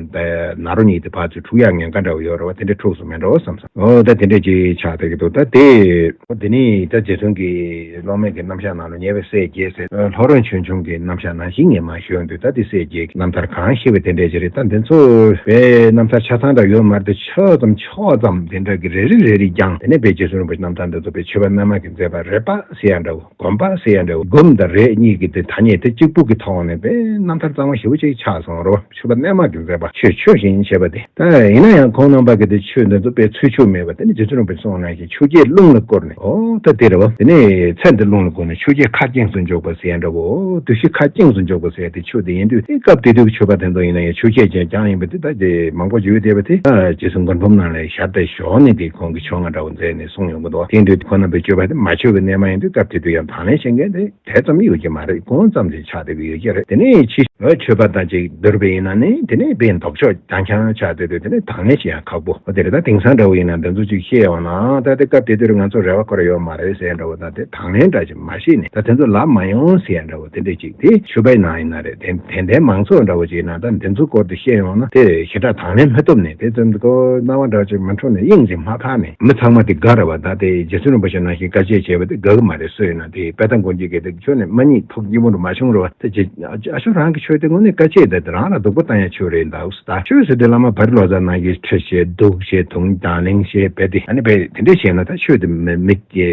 ན་རོ་གཉིས་དེ་ཕར་ཚུར་འཁྲུག་ཡག་ཉེན་ཁ་འདྲ་བོ་ཡོད་རེད་བ། དེ་འདྲ་འཁྲུགས་སོང་མེད་འགྲོ་བསམ་སོང་། འོ་ད་དེ་འདྲ་ཅིག་ཆགས་བསྡད་ཀྱི་འདུག་ད་དེ་འོ་དེ་ནི་ད་རྗེ་བཙུན་གྱི་སློབ་མའི་གི་རྣམ་གཞག་ནང་ལ་ཉེ་བའི་སྲས་བརྒྱད་ཟེར་ལྷོ་རོང་ཆོས་འབྱུང་གི་རྣམ་གཞག་ནང་བཞིན་ངས་མ་ཞུ་འདུག་ད་དེ་སྲས་བརྒྱད་ཀྱི་རྣམ་ཐར་གང་ཤེས་པ་དེ་འདྲ་ཅིག་རེད། ད་འདི་ཚོ་བའི་རྣམ་ཐར་ཆ་ཚང་འདྲ་ཡོད་མ་རེད། ཆོག་ཙམ་ཆོག་ཙམ་དེ་འདྲ་གི་རེ་རེ་རེ་རེ་ཀྱང་དེ་ནས་དཔེ་རྗེ་བཙུན་རིན་པོ་ཆེ་རྣམ་ཐར་འདི་ཚོ་དཔེ་ཆོས་པ་རྣལ་མ་གིས་མཛད་པ་རས་པ་ཟེར་ཡ་འདྲ་བོ། སྒོམ་པ་ཟེར་ཡ་འདྲ་བོ། སྒོམ་དང་རས་གཉིས་ཀྱི་དེ་ཐ་སྙད་དེ་གཅིག་པུ་གི་ཐོག་ནས་དཔེ་རྣམ་ཐར་ གཙང་མ་ཞེ་པོ་ཅིག་ཆགས་སོང་རོ། ཆོས་པ་གནས་མ་གི་མཛད་པ་ཆོས་ཆོས་བཞིན་བྱེད་པ་དེ། ད་ཡིན་ན་ཡང་ཁོང་རྣམ་པ་གི་དེ་ཆོས་འདི་ཚོ་དཔེ་ཚུལ་འཆོས་མེད་པ་དེ་ནི་རྗེ་བཙུན་རིན་པོ་ཆེ་གསུངས་ནང་བཞིན་ཆོས་བརྒྱད་རླུང་ལ་བསྐོར་ནས། ཨོ་ད་དེ་རེད་བ། དེ་ནས་ཚེ་འདི་རླུང་ལ་བསྐོར་ནས་ཆོས་བརྒྱད་ཁ་སྐྱེངས་སུ་འཇོག་པ་ཟེར་ཡ་འདྲ་བོ། འདུ་ཤེས་ཁ་སྐྱེངས་སུ་འཇོག་པ་ཟེར་ཡ་དེ་ཆོས་དེ་ཡིན་དུས། དེ་སྐབས་དེ་དུས་ཀྱི་ཆོས་པ་དེ་ཚོ་ཡིན་ན་ཡང་ཆོས་བརྒྱད་ཅན་རྐྱང་ཡིན་པ་དེ། ད་དེ་མང་པོ་ཞིག་ཡོད་བསྡད་པ་དེ། ད་རྗེ་བཙུན་མགོན་པོ་རྣམས་ལ་ཞབས་ཏོག་ཞུ་ནས་དེ་ཁོང་གི་ཆོས་ང་འདྲ་བོ་མཛད་ནས་གསུངས་ཡོང་གི་འདུག་དེ་དུས་ཁོང་རྣམ་པའི་སྤྱོད་པ་དེ་མ་ཆོས་ཀྱི་གནས་མ་ཡིན་དུས། སྐབས་དེ་དུས་ཡང་དང་ལེན་བྱེད་མཁན་དེ་དེ་ཙམ་ཡོད་ཀྱི་མ་རེད། ཁོང་ཙམ་ཞིག་ཆགས་བསྡད་ཀྱི་ཡོད་ཀྱི་རེད། དེ་ནས་ཕྱི་ཆོས་པ་དང་ཅིག་བསྡུར་བ་ཡིན་ན་ནི་དེ་ནས་དཔེ་ལྡོག་ཕྱོགས་རྐྱང་རྐྱང་ཆགས་བསྡད་དུས། དེ་ནས་དང་ལེན་བྱེད་ཡང་ཁག་པོ། འོ་དེ་རེད། ད་དེང་སང་འདྲ་བོ་ཡིན་ན་འདི་ཚོ་ཅིག་བཤད་ཡོང་ན། ད་དེ་སྐབས་དེ་དུས་ང་ཚོ་རེ་བ་ཁོ་ར་ཡོད་མ་རེད་ཟེར་འདྲ་བོ་དང་། དེ་དང་ལེན་འདྲ་ཅིག་མ་བྱས་ནས་ད་དེ་ཚོ་ལབ་མ་ཡོང་ཟེར་འདྲ་བོ་དེ་འདྲ་ཅིག་དེ་ཆོས་པའི་ནང་ཡིན་ན་རེད། དེ་དེ་འདྲའི་མང་ཚོགས་འདྲ་བོ་ཅིག་ཡིན་ན། ད་འདི་ཚོ་སྐོར་དུ་བཤད་ཡོང་ན་དེ་ཞེ་དྲག་དང་ལེན་མི་ཐུབ་ནས། དེ་ཙམ་དུ་ཁོ་སྣང་བ་འདྲ་ཅིག་མི་འཕྲོད་ནས་དབྱིངས་ཅིག་མ་ཐག་ནས། མི་ཚང་མ་དེ་དགའ་རེད་བ། ད་དེ་རྗེ་བཙུན་རིན་པོ་ཆེ་ནང་བཞིན་དཀའ་སྤྱད་བྱས་པ་དེ་དགའ་གི་མ་རེད། སུ་ཡིན་ན་དེ་དཔལ་ལྡན་དགོན་སྐྱིད་ཀྱི་དེ་ཁྱོན་ནས་མ་རྙེད། ཐུགས་སྐྱིད་པོ་འདྲ་མ་བྱུང་རེད་བ། དེ་རྗེ་ཨ་ཞོ་རང་གི་ཆོས་དེ་དངོས་གནས་དཀའ་སྤྱད་དེ་རང་ལ་སྡུག་པོ་བཏང་ཡ་ཆོས་རེད་འདུག་ད་ཆོས་ཟེར་དུས་བླ་མ་བར་ལོ་ཙཱ་ནང་བཞིན་ཁྲིད་བྱས་བསྡུ་བྱས་དུང་དང་ལེན་བྱས་བས་དེ། ཨ་ནི་བས་དེ་འདྲས་བྱས་ན་ད་ཆོས་དེ་མི་མི་གི་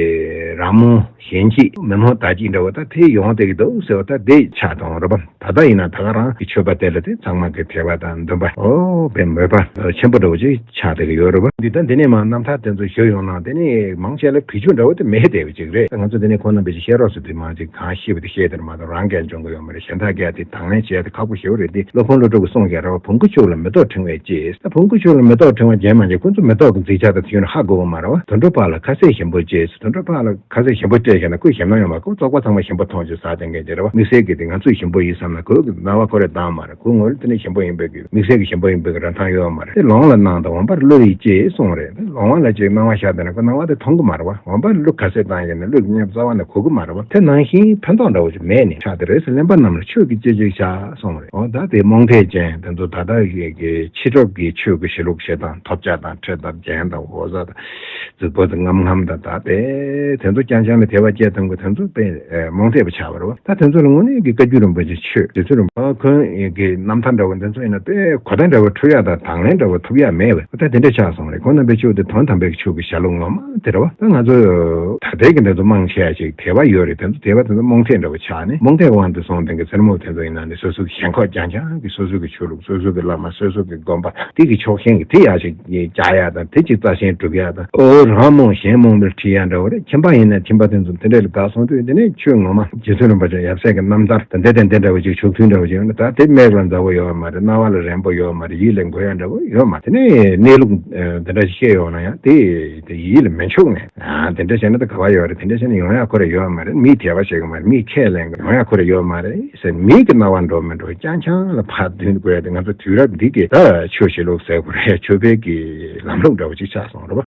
རང་རྨོངས་གཞན་གཅེས་མི་རྨོངས་བདག་གཅེས་འདྲ་བོ་ད་དེ་ཡོང་བསྡད་ཀྱི་འདུག་ཟེར་བ། ད་དེ་ཆགས་བཏང་རེད་པ། ད་ལྟ་ཡིན་ན་ད་ག་རང་གི་ཆོས་པ་དེ་ལ་དེ་ཚང་མ་གི་དད་པ་དང་འདུན་པ། ཨོ་བས་མོས་པ་ཆེན་པོ་འདྲ་བོ་ཅིག་ཆགས་བསྡད་ཀྱི་ཡོད་རེད་པ། འདི་ད་འདི་ནས་མར་རྣམ་ཐར་དེ་ཚོ་ཞུ་ཡོང་ན་དེ་ནས་མང་ཆེ་ལ་བེད་སྤྱོད་འདྲ་བོ་དེ་མེད་བསྡད་པ་ཅིག་རེད། ང་ཚོ་དེ་ནས་ཁོང་རྣམ་པས་ཅིག་བཤད་རོགས་ཟེར་དུས་མང་ཅིག་གང་ཤེས་པ་དེ་བཤད་དེ་མ་གཏོགས་རང་སྐད་འཇོན་གི་ཡོད་མ་རེད། གཞན་དག་གིས་དེ་དང་ལེན་བྱས་ཏེ་ཁག་པོ་ཞེ་པོ་རེད། དེ་སློབ་དཔོན་ཀླུ་སྒྲུབ་ཀྱིས་གསུངས་བཞག་རེད་བ། བོང་ཀུ་ཕྱུགས་ལ་མེ་ཏོག་ཕྲེང་བས་གཅེས། ད་བོང་ཀུ་ཕྱུགས་ལ་མེ་ཏོག་ཕྲེང་བ་རྒྱན་མ་རྒྱན་ཁོ་ཚོ་མེ་ཏོག་གི་མཛེས་ཆ་དང་དེ་ཚོ་ཧ་གོ་གི་མ་རེད་བ། དུད་འགྲོ་ཕག་ལ་ཁ་ཟས་ཞིམ་པོ་གཅེས། དུད་འགྲོ་ཕག་ལ་ཁ་ཟས་ཞིམ་པོ་སྤྲད་བཞག་ན་ཁོས་ཞིམ་སྣང་ཡོང་བ། ཁོ་བཙོག་པ་ཚང་མ་ཞིམ་པོ་མཐོང་བྱས་ཟ་བསྡད་མཁན་ཅིག་རེད་བ། དམིགས་བསལ་གྱིས་དེ་ང་ཚོས་ཞིམ་པོ་ཡིན་བསམ་ན་ཁོའི་སྣང་བ་ཁོ་རང་ལྡང་མ་རེད། ཁོའི་ངོས་ལ་དེ་ནས་ཞིམ་པོ་ཡིན་པའི་གི་དམིགས་བསལ་གྱི་ཞིམ་པོ་ཡིན་པའི་གི་རིན་ཐང་ཡོད་མ་རེད། དེ་ལོང་ལ་གནང་དང་འོང་བར་ཀླུ་ཡིས་གཅེས་གསུངས་རེད། དེ་ལོང་བ་ལ་ཅིག་སྣང་བ་བཞག་བསྡད་ན་ཁོ་སྣང་བ་དེ་མཐོང་གི་མ་རེད་བ། འོང་བར་ཀླུ་ཁ་ཟས་བཏང་ཡོད་ན་ཀླུ་གི་བརྙན་རྩ་བ་ནས་གོ་གི་མ་རེད་བ། དེ་ནང་བཞིན་ཕན་ཐོགས་འདྲ་བོ་ཅིག་མེད་ནས་ཆགས་བསྡད་རེད་ཟེར། གླེན་པ་རྣམས་ལ་ཆོས་ཀྱི་གཅེས་གཅེས་བྱ་གསུངས་རེད། འོ་ད་དེ་རྨོངས་དད་ཅན་དེ་ཚོ་ད་ལྟ་གི་ཕྱི་གྲོགས་ཀྱི་ཆོས་ཀྱི་གཞི་ལུགས་བྱེད་སྟངས། ཐོབ་བྱ་དང་ཁྲིད་དང་རྒྱན་དང་འོ་ཟ་དང་རྫིག་པོ་དང་ངམ་ངམ་དང་། ད་དེ་དེ་ཚོ་རྐྱང་རྐྱང་ལ་དད་པ་སྐྱེ་ཐུབ་མཁན་དེ་ཚོ་དཔེ་རྨོངས་དད་པ་ཆགས་པ་རེད་བ། ད་དེ་ཚོ་ལ་དངོས་གནས་ཀྱི་བཀའ་བརྒྱུད་རིན་པོ་ཆེ་ཆོས། རྗེ་བཙུན་རིན་པོ་ཆེ་ཁོང་གི་རྣམ་ཐར་འདྲ་བོ་འདི་ཚོ་ཡིན་ན་དཔེ་གོ་བརྡ་འདྲ་བོ་འཕྲོད་ཡ་དང་དང་ལེན་འདྲ་བོ་ཐུབ་ཡ་མེད་པ། ད་དེ་འདྲ་ཆགས་སོང་རེད། ཁོང་རྣམ་པའི་ཆོས་དེ་དོན་དམ་པའི་ཆོས་ཀྱི་བྱ་ལུགས་ངོ་མ་དེ་རེད་བ། ད་ང་ཚོ་ད་ལྟའི་གི་འདི་ཚོ་མང་ཆེ་བ་ཞིག་དད་པ་ཡོད་རེད། དེ་ཚོ་དད་པ་དེ་ཚོ་རྨོངས་དད་འདྲ་བོ་ཆགས་ནས། རྨོངས་དད་དབང་དུ་སོང་དེ་གི་སེར་མོ་དེ་ཚོ་ཡིན་ན་ནི་སོ་སོ་གི་ཞེན་ཁོག་རྐྱང་རྐྱང་གི་སོ་སོ་གི་ཆོས་ལུགས། སོ་སོ་གི་བླ་མ། སོ་སོ་གི་དགོན་པ། དེ་གི་ཕྱོགས་ཞེན་གྱི་དེ་ཡག་ཅིག་རྒྱག་ཡ་དང་། དེ་ཅིག་རྩ་ཆེན་སྒྲུབ་ཡ་དང་། ཨོ་རང་རྨོངས་གཞན་རྨོངས་པར་ཁྲིད་ཡ་འདྲ་བོ་རེད། ཁྱིམ་པ་ཡིན་ན་ཁྱིམ་པ་དེ་ཚོ་དེ་འདྲ་ལ་དགའ་སོང་དུས། དེ་ནས་ཆོས་ངོ་མ་རྗེ་བཙུན་རིན་པོ་ཆེ་ཡབ་སྲས་ཀྱི་རྣམ་ཐར་དང་དེ་དང་དེ་འདྲ་བོ་ཅིག་ཕྱོགས་མཐུན་འདྲ་བོ་ཅིག་ཡོང་ན། ད་དེ་མིག་ལ་མཛའ་བོ་ཡོད་མ་རེད། རྣ་བ་ལ་རན་པོ་ཡོད་མ་རེད། ཡིད་ལ་འགུག་ཡ་འདྲ་བོ་ཡོད་མ་རེད། དེ་ནས་གནས་ལུགས་འདི་འདྲ་ཞིག་བཤད་ཡོང་ན་ཡང་དེ་དེ་ཡིད་ལ་མི་འཆུག་ནས། ཨ་དེ་འདྲ་བྱས་ན་ད་ག་བ་ཡོད་རེད། དེ་འདྲ་བྱས་ན་ཡོང་ཡ་ཁོ་ར་ཡོད་མ་རེད། མིས་དད་པ་བྱེད་གི་མ་རེད། མིས་ཁས་ལེན་གི། ཡོང་ཡ་ཁོ་ར་ཡོད་མ་རེད་ཟེར། མིག་གི་རྣ་བ་འགྲོ་མི་འགྲོ་རྐྱང་རྐྱང་ལ་ཕར་འདོན་དགོས་ཡ་དེ་ང་ཚོ་དུས་རབས་འདི་གི་ད་ཆོས་བྱེད་ལུགས་ཟེར་དགོས་རེད། ཆོས་པའི་གི་ལམ་ལུགས་འདྲ་བོ་ཅིག་ཆགས་སོང་རེད་པ།